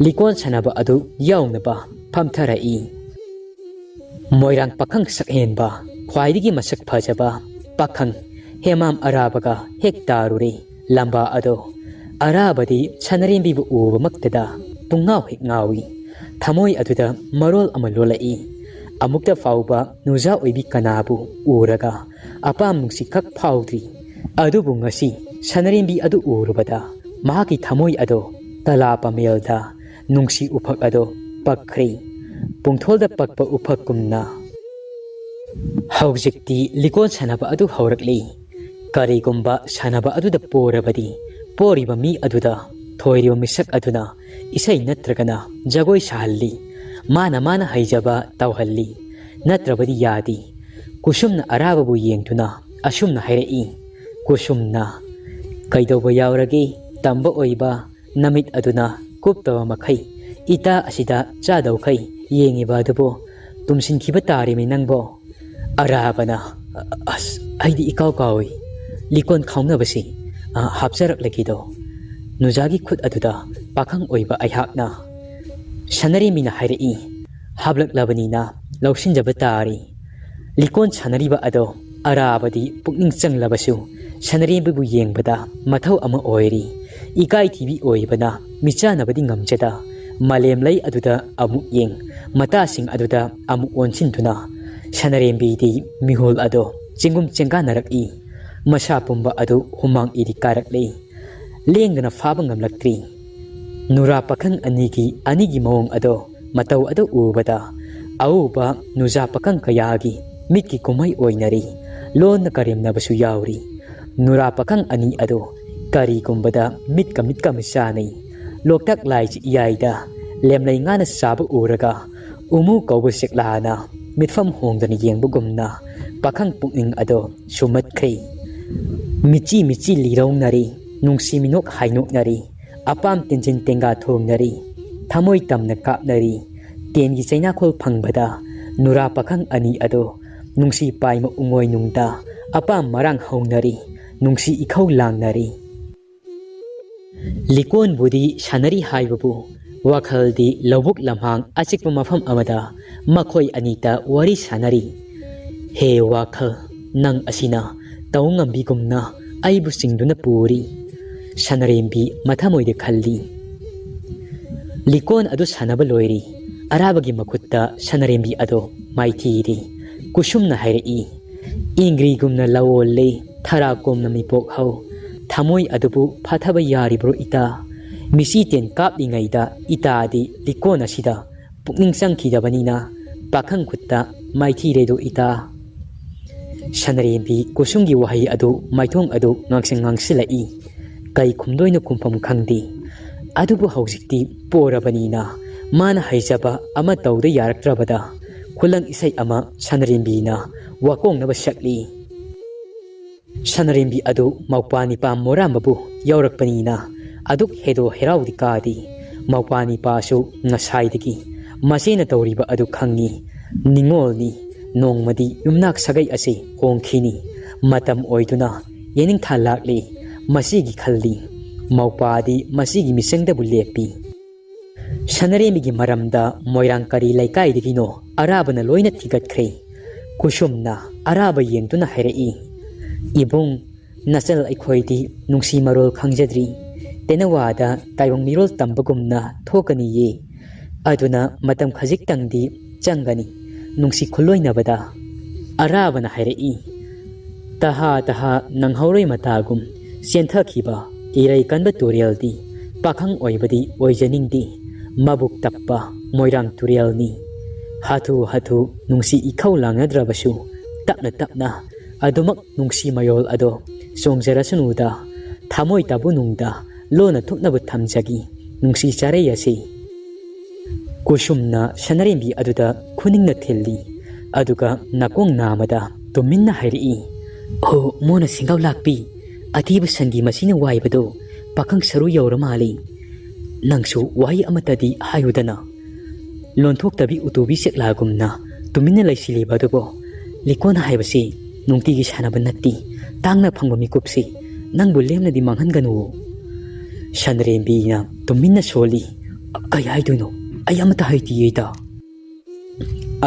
ꯂꯤꯀꯣꯟ ꯁꯥꯟꯅꯕ ꯑꯗꯨ ꯌꯥꯎꯅꯕ ꯐꯝꯊꯔꯛꯏ꯫ ꯃꯣꯏꯔꯥꯡ ꯄꯥꯈꯪ ꯁꯛꯍꯦꯟꯕ ꯈ꯭ꯋꯥꯏꯗꯒꯤ ꯃꯁꯛ ꯐꯖꯕ ꯄꯥꯈꯪ ꯍꯦꯃꯥꯝ ꯑꯔꯥꯕꯒ ꯍꯦꯛ ꯇꯥꯔꯨꯔꯦ꯫ ꯂꯝꯕꯥ ꯑꯗꯣ ꯑꯔꯥꯕꯗꯤ ꯁꯅꯔꯦꯝꯕꯤꯕꯨ ꯎꯕꯃꯛꯇꯗ ꯄꯨꯡꯉꯥꯎ ꯍꯦꯛ ꯉꯥꯎꯏ꯫ ꯊꯃꯣꯏ ꯑꯗꯨꯗ ꯃꯔꯣꯜ ꯑꯃ ꯂꯣꯜꯂꯛꯏ꯫ ꯑꯃꯨꯛꯇ ꯐꯥꯎꯕ ꯅꯨꯖꯥ ꯑꯣꯏꯕꯤ ꯀꯅꯥꯕꯨ ꯎꯔꯒ ꯑꯄꯥꯝ ꯅꯨꯡꯁꯤ ꯈꯛ ꯐꯥꯎꯗ꯭ꯔꯤ꯫ ꯑꯗꯨꯕꯨ ꯉꯁꯤ ꯁꯅꯔꯦꯝꯕꯤ ꯑꯗꯨ ꯎꯔꯨꯕꯗ ꯃꯍꯥꯛꯀꯤ ꯊꯃꯣꯏ ꯑꯗꯣ ꯇꯂꯥ ꯄꯥꯃꯦꯜꯗ ꯅꯨꯡꯁꯤ ꯎꯐꯛ ꯑꯗꯣ ꯄꯛꯈ꯭ꯔꯦ꯫ ꯄꯨꯡꯊꯣꯜꯗ ꯄꯛꯄ ꯎꯐꯛꯀꯨꯝꯅ꯫ ꯍꯧꯖꯤꯛꯇꯤ ꯂꯤꯀꯣꯟ ꯁꯥꯟꯅꯕ ꯑꯗꯨ ꯍꯧꯔꯛꯂꯤ꯫ ꯀꯔꯤꯒꯨꯝꯕ ꯁꯥꯟꯅꯕ ꯑꯗꯨꯗ ꯄꯣꯔꯕꯗꯤ ꯄꯣꯔꯤꯕ ꯃꯤ ꯑꯗꯨꯗ ꯊꯣꯏꯔꯤꯕ ꯃꯤꯁꯛ ꯑꯗꯨꯅ ꯏꯁꯩ ꯅꯠꯇ꯭ꯔꯒꯅ ꯖꯒꯣꯏ ꯁꯥꯍꯜꯂꯤ꯫ ꯃꯥꯅ ꯃꯥꯅ ꯍꯩꯖꯕ ꯇꯧꯍꯜꯂꯤ꯫ ꯅꯠꯇ꯭ꯔꯕꯗꯤ ꯌꯥꯗꯦ꯫ ꯀꯨꯁꯨꯝꯅ ꯑꯔꯥꯕꯕꯨ ꯌꯦꯡꯗꯨꯅ ꯑꯁꯨꯝꯅ ꯍꯥꯏꯔꯛꯏ꯫ ꯀꯨꯁꯨꯝꯅ, "ꯀꯩꯗꯧꯕ ꯌꯥꯎꯔꯒꯦ? ꯇꯝꯕ ꯑꯣꯏꯕ ꯅꯃꯤꯠ ꯑꯗꯨꯅ ꯀꯨꯞꯇꯕ ꯃꯈꯩ ꯏꯇꯥ ꯑꯁꯤꯗ ꯆꯥꯗꯧꯈꯩ ꯌꯦꯡꯉꯤꯕ ꯑꯗꯨꯕꯨ ꯇꯨꯝꯁꯤꯟꯈꯤꯕ ꯇꯥꯔꯤꯃꯤ ꯅꯪꯕꯣ?" ꯑꯔꯥꯕꯅ, "ꯑꯁ, ꯑꯩꯗꯤ ꯏꯀꯥꯎ ꯀꯥꯎꯏ꯫ ꯂꯤꯀꯣꯟ ꯈꯥꯎꯅꯕꯁꯤ, ꯑ, ꯍꯥꯞꯆꯔꯛꯂꯒꯦꯗꯣ꯫ ꯅꯨꯖꯥꯒꯤ ꯈꯨꯠ ꯑꯗꯨꯗ ꯄꯥꯈꯪ ꯑꯣꯏꯕ ꯑꯩꯍꯥꯛꯅ ꯁꯥꯟꯅꯔꯤꯃꯤꯅ ꯍꯥꯏꯔꯛꯏ꯫ ꯍꯥꯞꯂꯛꯂꯕꯅꯤꯅ ꯂꯧꯁꯤꯟꯖꯕ ꯇꯥꯔꯤ꯫" ꯂꯤꯀꯣꯟ ꯁꯥꯟꯅꯔꯤꯕ ꯑꯗꯣ ꯑꯔꯥꯕꯗꯤ ꯄꯨꯛꯅꯤꯡ ꯆꯪꯂꯕꯁꯨ ꯁꯥꯟꯅꯔꯤꯕꯕꯨ ꯌꯦꯡꯕꯗ ꯃꯊꯧ ꯑꯃ ꯑꯣꯏꯔꯤ꯫ ꯏꯀꯥꯏ ꯊꯤꯕꯤ ꯑꯣꯏꯕꯅ ꯃꯤꯆꯥꯟꯅꯕꯗꯤ ꯉꯝꯖꯗ ꯃꯥꯂꯦꯝ ꯂꯩ ꯑꯗꯨꯗ ꯑꯃꯨꯛ ꯌꯦꯡ, ꯃꯇꯥꯁꯤꯡ ꯑꯗꯨꯗ ꯑꯃꯨꯛ ꯑꯣꯟꯁꯤꯟꯗꯨꯅ ꯁꯥꯟꯅꯔꯦꯝꯕꯤꯗꯤ ꯃꯤꯍꯨꯜ ꯑꯗꯣ ꯆꯦꯡꯒꯨꯝ ꯆꯦꯡꯒꯥꯟꯅꯔꯛꯏ꯫ ꯃꯁꯥ ꯄꯨꯝꯕ ꯑꯗꯨ ꯍꯨꯃꯥꯡ ꯏꯔꯤ ꯀꯥꯔꯛꯂꯤ꯫ ꯂꯦꯡꯗꯅ ꯐꯥꯕ ꯉꯝꯂꯛꯇ꯭ꯔꯤ꯫ ꯅꯨꯔꯥ ꯄꯥꯈꯪ ꯑꯅꯤꯒꯤ, ꯑꯅꯤꯒꯤ ꯃꯑꯣꯡ ꯑꯗꯣ, ꯃꯇꯧ ꯑꯗꯨ ꯎꯕꯗ ꯑꯎꯕ ꯅꯨꯖꯥ ꯄꯥꯈꯪ ꯀꯌꯥꯒꯤ ꯃꯤꯠꯀꯤ ꯀꯨꯝꯍꯩ ꯑꯣꯏꯅꯔꯤ꯫ ꯂꯣꯟꯅ ꯀꯔꯦꯝꯅꯕꯁꯨ ꯌꯥꯎꯔꯤ꯫ ꯅꯨꯔꯥ ꯄꯥꯈꯪ ꯑꯅꯤ ꯑꯗꯨ ꯀꯔꯤꯒꯨꯝꯕꯗ ꯃꯤꯠꯀ ꯃꯤꯠꯀ ꯃꯤꯆꯥꯅꯩ꯫ ꯂꯣꯛꯇꯥꯛ ꯂꯥꯏꯁꯤ ꯏꯌꯥꯏꯗ ꯂꯦꯝꯂꯩ ꯉꯥꯅ ꯆꯥꯕ ꯎꯔꯒ ꯎꯃꯨ ꯀꯧꯕ ꯆꯦꯛꯂꯥꯅ ꯃꯤꯠꯐꯝ ꯍꯣꯡꯗꯅ ꯌꯦꯡꯕꯒꯨꯝꯅ ꯄꯥꯈꯪ ꯄꯨꯛꯅꯤꯡ ꯑꯗꯣ ꯁꯨꯝꯃꯠꯈ꯭ꯔꯦ꯫ ꯃꯤꯆꯤ ꯃꯤꯆꯤ ꯂꯤꯔꯧꯅꯔꯤ, ꯅꯨꯡꯁꯤ ꯃꯤꯅꯣꯛ ꯍꯥꯏꯅꯣꯛꯅꯔꯤ, ꯑꯄꯥꯝ ꯇꯤꯟꯖꯤꯟ ꯇꯦꯡꯒꯥ ꯊꯣꯡꯅꯔꯤ, ꯊꯃꯣꯏ ꯇꯝꯅ ꯀꯥꯞꯅꯔꯤ꯫ ꯇꯦꯟꯒꯤ ꯆꯩꯅꯥꯈꯣꯜ ꯐꯪꯕꯗ ꯅꯨꯔꯥ ꯄꯥꯈꯪ ꯑꯅꯤ ꯑꯗꯣ ꯅꯨꯡꯁꯤ ꯄꯥꯏꯃ ꯎꯉꯣꯏꯅꯨꯡꯗ ꯑꯄꯥꯝ ꯃꯔꯥꯡ ꯍꯧꯅꯔꯤ, ꯅꯨꯡꯁꯤ ꯏꯈꯧ ꯂꯥꯡꯅꯔꯤ꯫ ꯂꯤꯀꯣꯟꯕꯨꯗꯤ ꯁꯥꯟꯅꯔꯤ ꯍꯥꯏꯕꯕꯨ ꯋꯥꯈꯜꯗꯤ ꯂꯧꯕꯨꯛ ꯂꯝꯍꯥꯡ ꯑꯆꯤꯛꯄ ꯃꯐꯝ ꯑꯃꯗ ꯃꯈꯣꯏ ꯑꯅꯤꯇ ꯋꯥꯔꯤ ꯁꯥꯟꯅꯔꯤ꯫ ꯍꯦ ꯋꯥꯈꯜ, ꯅꯪ ꯑꯁꯤꯅ ꯇꯧ ꯉꯝꯕꯤꯒꯨꯝꯅ ꯑꯩꯕꯨ ꯆꯤꯡꯗꯨꯅ ꯄꯨꯔꯤ꯫ ꯁꯅꯔꯦꯝꯕꯤ ꯃꯊꯃꯣꯏꯗ ꯈꯜꯂꯤ꯫ ꯂꯤꯀꯣꯟ ꯑꯗꯨ ꯁꯥꯟꯅꯕ ꯂꯣꯏꯔꯤ꯫ ꯑꯔꯥꯕꯒꯤ ꯃꯈꯨꯠꯇ ꯁꯅꯔꯦꯝꯕꯤ ꯑꯗꯨ ꯃꯥꯏꯊꯤꯔꯤ꯫ ꯀꯨꯁꯨꯝꯅ ꯍꯥꯏꯔꯛꯏ, "ꯏꯪꯒ꯭ꯔꯤꯒꯨꯝꯅ ꯂꯑꯣꯜꯂꯦ, ꯊꯔꯥꯀꯣꯝꯅ ꯃꯤꯄꯣꯛ ꯍꯧ꯫ ꯊꯃꯣꯏ ꯑꯗꯨꯕꯨ ꯐꯥꯊꯕ ꯌꯥꯔꯤꯕ꯭ꯔꯣ ꯏꯇꯥ? ꯃꯤꯆꯤ ꯇꯦꯟ ꯀꯥꯞꯂꯤꯉꯩꯗ ꯏꯇꯥꯗꯤ ꯂꯤꯀꯣꯟ ꯑꯁꯤꯗ ꯄꯨꯛꯅꯤꯡ ꯆꯪꯈꯤꯗꯕꯅꯤꯅ ꯄꯥꯈꯪ ꯈꯨꯠꯇ ꯃꯥꯏꯊꯤꯔꯦꯗꯣ ꯏꯇꯥ?" ꯁꯅꯔꯦꯝꯕꯤ ꯀꯨꯁꯨꯝꯒꯤ ꯋꯥꯍꯩ ꯑꯗꯨ ꯃꯥꯏꯊꯣꯡ ꯑꯗꯨ ꯉꯥꯡꯁꯪ ꯉꯥꯡꯁꯤꯜꯂꯛꯏ꯫ ꯀꯩ ꯈꯨꯝꯗꯣꯏꯅꯣ ꯈꯨꯝꯐꯝ ꯈꯪꯗꯦ꯫ ꯑꯗꯨꯕꯨ ꯍꯧꯖꯤꯛꯇꯤ ꯄꯣꯔꯕꯅꯤꯅ ꯃꯥꯅ ꯍꯩꯖꯕ ꯑꯃ ꯇꯧꯗ ꯌꯥꯔꯛꯇ꯭ꯔꯕꯗ ꯈꯨꯂꯪ ꯏꯁꯩ ꯑꯃ ꯁꯅꯔꯦꯝꯕꯤꯅ ꯋꯥꯀꯣꯡꯅꯕ ꯁꯛꯂꯤ꯫ ꯁꯅꯔꯦꯝꯕꯤ ꯑꯗꯨ ꯃꯧꯄ꯭ꯋꯥ ꯅꯤꯄꯥ ꯃꯣꯔꯥꯝꯕꯕꯨ ꯌꯧꯔꯛꯄꯅꯤꯅ ꯑꯗꯨꯛ ꯍꯦꯗꯣ ꯍꯦꯔꯥꯎꯗꯤ ꯀꯥꯗꯤ꯫ ꯃꯧꯄ꯭ꯋꯥ ꯅꯤꯄꯥꯁꯨ ꯉꯁꯥꯏꯗꯒꯤ ꯃꯆꯦꯅ ꯇꯧꯔꯤꯕ ꯑꯗꯨ ꯈꯪꯉꯤ꯫ ꯅꯤꯡꯉꯣꯜꯅꯤ, ꯅꯣꯡꯃꯗꯤ ꯌꯨꯝꯅꯥꯛ ꯁꯥꯒꯩ ꯑꯁꯤ ꯍꯣꯡꯈꯤꯅꯤ꯫ ꯃꯇꯝ ꯑꯣꯏꯗꯨꯅ ꯌꯦꯅꯤꯡꯊꯥ ꯂꯥꯛꯂꯤ꯫ ꯃꯁꯤꯒꯤ ꯈꯜꯂꯤ꯫ ꯃꯧꯄ꯭ꯋꯥꯗꯤ ꯃꯁꯤꯒꯤ ꯃꯤꯆꯪꯗꯕꯨ ꯂꯦꯞꯄꯤ꯫ ꯁꯅꯔꯦꯝꯕꯤꯒꯤ ꯃꯔꯝꯗ ꯃꯣꯏꯔꯥꯡ ꯀꯔꯤ ꯂꯩꯀꯥꯏꯗꯒꯤꯅꯣ ꯑꯔꯥꯕꯅ ꯂꯣꯏꯅ ꯊꯤꯒꯠꯈ꯭ꯔꯦ꯫ ꯀꯨꯁꯨꯝꯅ ꯑꯔꯥꯕ ꯌꯦꯡꯗꯨꯅ ꯍꯥꯏꯔꯛꯏ, "ꯏꯕꯨꯡ, ꯅꯆꯜ ꯑꯩꯈꯣꯏꯗꯤ ꯅꯨꯡꯁꯤ ꯃꯔꯣꯜ ꯈꯪꯖꯗ꯭ꯔꯤ꯫ ꯇꯦꯅꯋꯥꯗ ꯇꯥꯏꯕꯪ ꯃꯤꯔꯣꯜ ꯇꯝꯕꯒꯨꯝꯅ ꯊꯣꯛꯀꯅꯤꯌꯦ꯫ ꯑꯗꯨꯅ ꯃꯇꯝ ꯈꯖꯤꯛꯇꯪꯗꯤ ꯆꯪꯒꯅꯤ ꯅꯨꯡꯁꯤ ꯈꯨꯂꯣꯏꯅꯕꯗ꯫" ꯑꯔꯥꯕꯅ ꯍꯥꯏꯔꯛꯏ, "ꯇꯍꯥ ꯇꯍꯥ ꯅꯪꯍꯧꯔꯣꯏ ꯃꯇꯥꯒꯨꯝ ꯆꯦꯟꯊꯈꯤꯕ ꯏꯔꯩ ꯀꯟꯕ ꯇꯨꯔꯦꯜꯗꯤ ꯄꯥꯈꯪ ꯑꯣꯏꯕꯗꯤ ꯑꯣꯏꯖꯅꯤꯡꯗꯦ꯫ ꯃꯕꯨꯛ ꯇꯞꯄ ꯃꯣꯏꯔꯥꯡ ꯇꯨꯔꯦꯜꯅꯤ꯫ ꯍꯥꯊꯨ ꯍꯥꯊꯨ ꯅꯨꯡꯁꯤ ꯏꯈꯧ ꯂꯥꯡꯅꯗ꯭ꯔꯕꯁꯨ ꯇꯞꯅ ꯇꯞꯅ ꯑꯗꯨꯃꯛ ꯅꯨꯡꯁꯤ ꯃꯌꯣꯜ ꯑꯗꯣ ꯆꯣꯡꯖꯔꯁꯅꯨꯗ꯫ ꯊꯃꯣꯏ ꯇꯥꯕꯨ ꯅꯨꯡꯗ ꯂꯣꯟꯅ ꯊꯨꯞꯅꯕ ꯊꯝꯖꯒꯤ ꯅꯨꯡꯁꯤ ꯆꯥꯔꯩ ꯑꯁꯤ꯫" ꯀꯨꯁꯨꯝꯅ ꯁꯅꯔꯦꯝꯕꯤ ꯑꯗꯨꯗ ꯈꯨꯅꯤꯡꯅ ꯊꯤꯜꯂꯤ꯫ ꯑꯗꯨꯒ ꯅꯥꯀꯣꯡ ꯅꯥꯃꯗ ꯇꯨꯃꯤꯟꯅ ꯍꯥꯏꯔꯛꯏ, "ꯑꯣ ꯃꯣꯅ ꯁꯤꯡꯒꯥꯎ ꯂꯥꯛꯄꯤ, ꯑꯊꯤꯕ ꯁꯟꯒꯤ ꯃꯁꯤꯅ ꯋꯥꯏꯕꯗꯣ ꯄꯥꯈꯪ ꯁꯔꯨ ꯌꯧꯔ ꯃꯥꯜꯂꯤ꯫ ꯅꯪꯁꯨ ꯋꯥꯍꯩ ꯑꯃꯠꯇꯗꯤ ꯍꯥꯏꯌꯨꯗꯅ꯫ ꯂꯣꯟꯊꯣꯛꯇꯕꯤ ꯎꯇꯨꯕꯤ ꯆꯦꯛꯂꯥꯒꯨꯝꯅ ꯇꯨꯃꯤꯟꯅ ꯂꯩꯁꯤꯜꯂꯤꯕ ꯑꯗꯨꯕꯨ꯫ ꯂꯤꯀꯣꯟ ꯍꯥꯏꯕꯁꯤ ꯅꯨꯡꯇꯤꯒꯤ ꯁꯥꯟꯅꯕ ꯅꯠꯇꯦ꯫ ꯇꯥꯡꯅ ꯐꯪꯕ ꯃꯤꯀꯨꯞꯁꯤ ꯅꯪꯕꯨ ꯂꯦꯝꯅꯗꯤ ꯃꯥꯡꯍꯟꯒꯅꯨ꯫" ꯁꯟꯔꯦꯝꯕꯤꯅ ꯇꯨꯃꯤꯟꯅ ꯁꯣꯜꯂꯤ꯫ "ꯀꯩ ꯍꯥꯏꯗꯣꯏꯅꯣ? ꯑꯩ ꯑꯃꯠꯇ ꯍꯩꯇꯤꯌꯦ ꯏꯇꯥ꯫"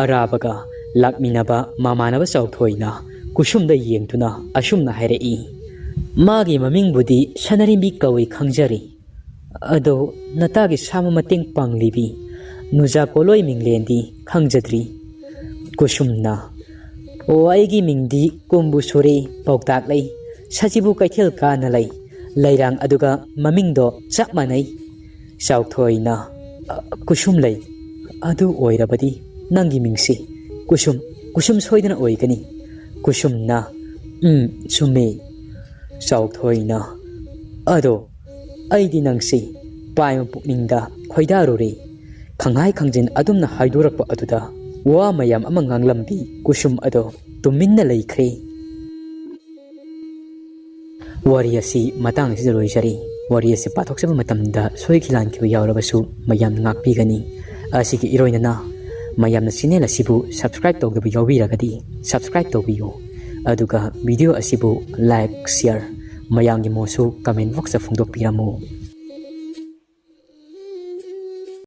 ꯑꯔꯥꯕꯒ ꯂꯥꯛꯃꯤꯟꯅꯕ ꯃꯃꯥꯟꯅꯕ ꯆꯥꯎꯊꯣꯏꯅ ꯀꯨꯁꯨꯝꯗ ꯌꯦꯡꯗꯨꯅ ꯑꯁꯨꯝꯅ ꯍꯥꯏꯔꯛꯏ, "ꯃꯥꯒꯤ ꯃꯃꯤꯡꯕꯨꯗꯤ ꯁꯅꯔꯤꯝꯕꯤ ꯀꯧꯏ ꯈꯪꯖꯔꯤ, ꯑꯗꯣ ꯅꯇꯥꯒꯤ ꯁꯥꯃ ꯃꯇꯦꯡ ꯄꯥꯡꯂꯤꯕꯤ ꯅꯨꯖꯥ ꯀꯣꯂꯣꯏ ꯃꯤꯡꯂꯦꯟꯗꯤ ꯈꯪꯖꯗ꯭ꯔꯤ"꯫ ꯀꯨꯁꯨꯝꯅ, "ꯑꯣ, ꯑꯩꯒꯤ ꯃꯤꯡꯗꯤ ꯀꯨꯝꯕꯨ ꯁꯨꯔꯦ ꯄꯥꯎꯇꯥꯛ ꯂꯩ, ꯁꯖꯤꯕꯨ ꯀꯩꯊꯦꯜ ꯀꯥꯅ ꯂꯩ, ꯂꯩꯔꯥꯡ ꯑꯗꯨꯒ ꯃꯃꯤꯡꯗꯣ ꯆꯞ ꯃꯥꯟꯅꯩ"꯫ ꯆꯥꯎꯊꯣꯏꯅ, "ꯑ, ꯀꯨꯁꯨꯝ ꯂꯩ, ꯑꯗꯨ ꯑꯣꯏꯔꯕꯗꯤ ꯅꯪꯒꯤ ꯃꯤꯡꯁꯤ ꯀꯨꯁꯨꯝ, ꯀꯨꯁꯨꯝ ꯁꯣꯏꯗꯅ ꯑꯣꯏꯒꯅꯤ"꯫ ꯀꯨꯁꯨꯝꯅ, "ꯎꯝ, ꯆꯨꯝꯃꯤ"꯫ ꯆꯥꯎꯊꯣꯏꯅ, "ꯑꯗꯣ ꯑꯩꯗꯤ ꯅꯪꯁꯤ ꯄꯥꯏꯕ ꯄꯨꯛꯅꯤꯡꯗ ꯈꯣꯏꯗꯥꯔꯨꯔꯦ"꯫ ꯈꯪꯍꯥꯏ ꯈꯪꯖꯤꯟ ꯑꯗꯨꯝꯅ ꯍꯥꯏꯗꯣꯔꯛꯄ ꯑꯗꯨꯗ ꯋꯥ ꯃꯌꯥꯝ ꯑꯃ ꯉꯥꯡꯂꯝꯕꯤ ꯀꯨꯁꯨꯝ ꯑꯗꯣ ꯇꯨꯃꯤꯟꯅ ꯂꯩꯈ꯭ꯔꯦ꯫ ꯋꯥꯔꯤ ꯑꯁꯤ ꯃꯇꯥꯡ ꯑꯁꯤꯗ ꯂꯣꯏꯖꯔꯤ꯫ ꯋꯥꯔꯤ ꯑꯁꯤ ꯄꯥꯊꯣꯛꯆꯕ ꯃꯇꯝꯗ ꯁꯣꯏꯈꯤ ꯂꯥꯟꯈꯤꯕ ꯌꯥꯎꯔꯕꯁꯨ ꯃꯌꯥꯝꯅ ꯉꯥꯛꯄꯤꯒꯅꯤ꯫ ꯑꯁꯤꯒꯤ ꯏꯔꯣꯏꯅꯅ ꯃꯌꯥꯝꯅ ꯆꯦꯅꯦꯜ ꯑꯁꯤꯕꯨ ꯁꯕꯁꯀ꯭ꯔꯥꯏꯕ ꯇꯧꯗꯕ ꯌꯥꯎꯕꯤꯔꯒꯗꯤ ꯁꯕꯁꯀ꯭ꯔꯥꯏꯕ ꯇꯧꯕꯤꯌꯨ꯫ ꯑꯗꯨꯒ ꯚꯤꯗꯤꯑꯣ ꯑꯁꯤꯕꯨ ꯂꯥꯏꯛ, ꯁꯤꯌꯔ, ꯃꯌꯥꯝꯒꯤ ꯃꯣꯠꯁꯨ ꯀꯃꯦꯟ ꯕꯣꯛꯁꯇ ꯐꯣꯡꯗꯣꯛꯄꯤꯔꯝꯃꯨ꯫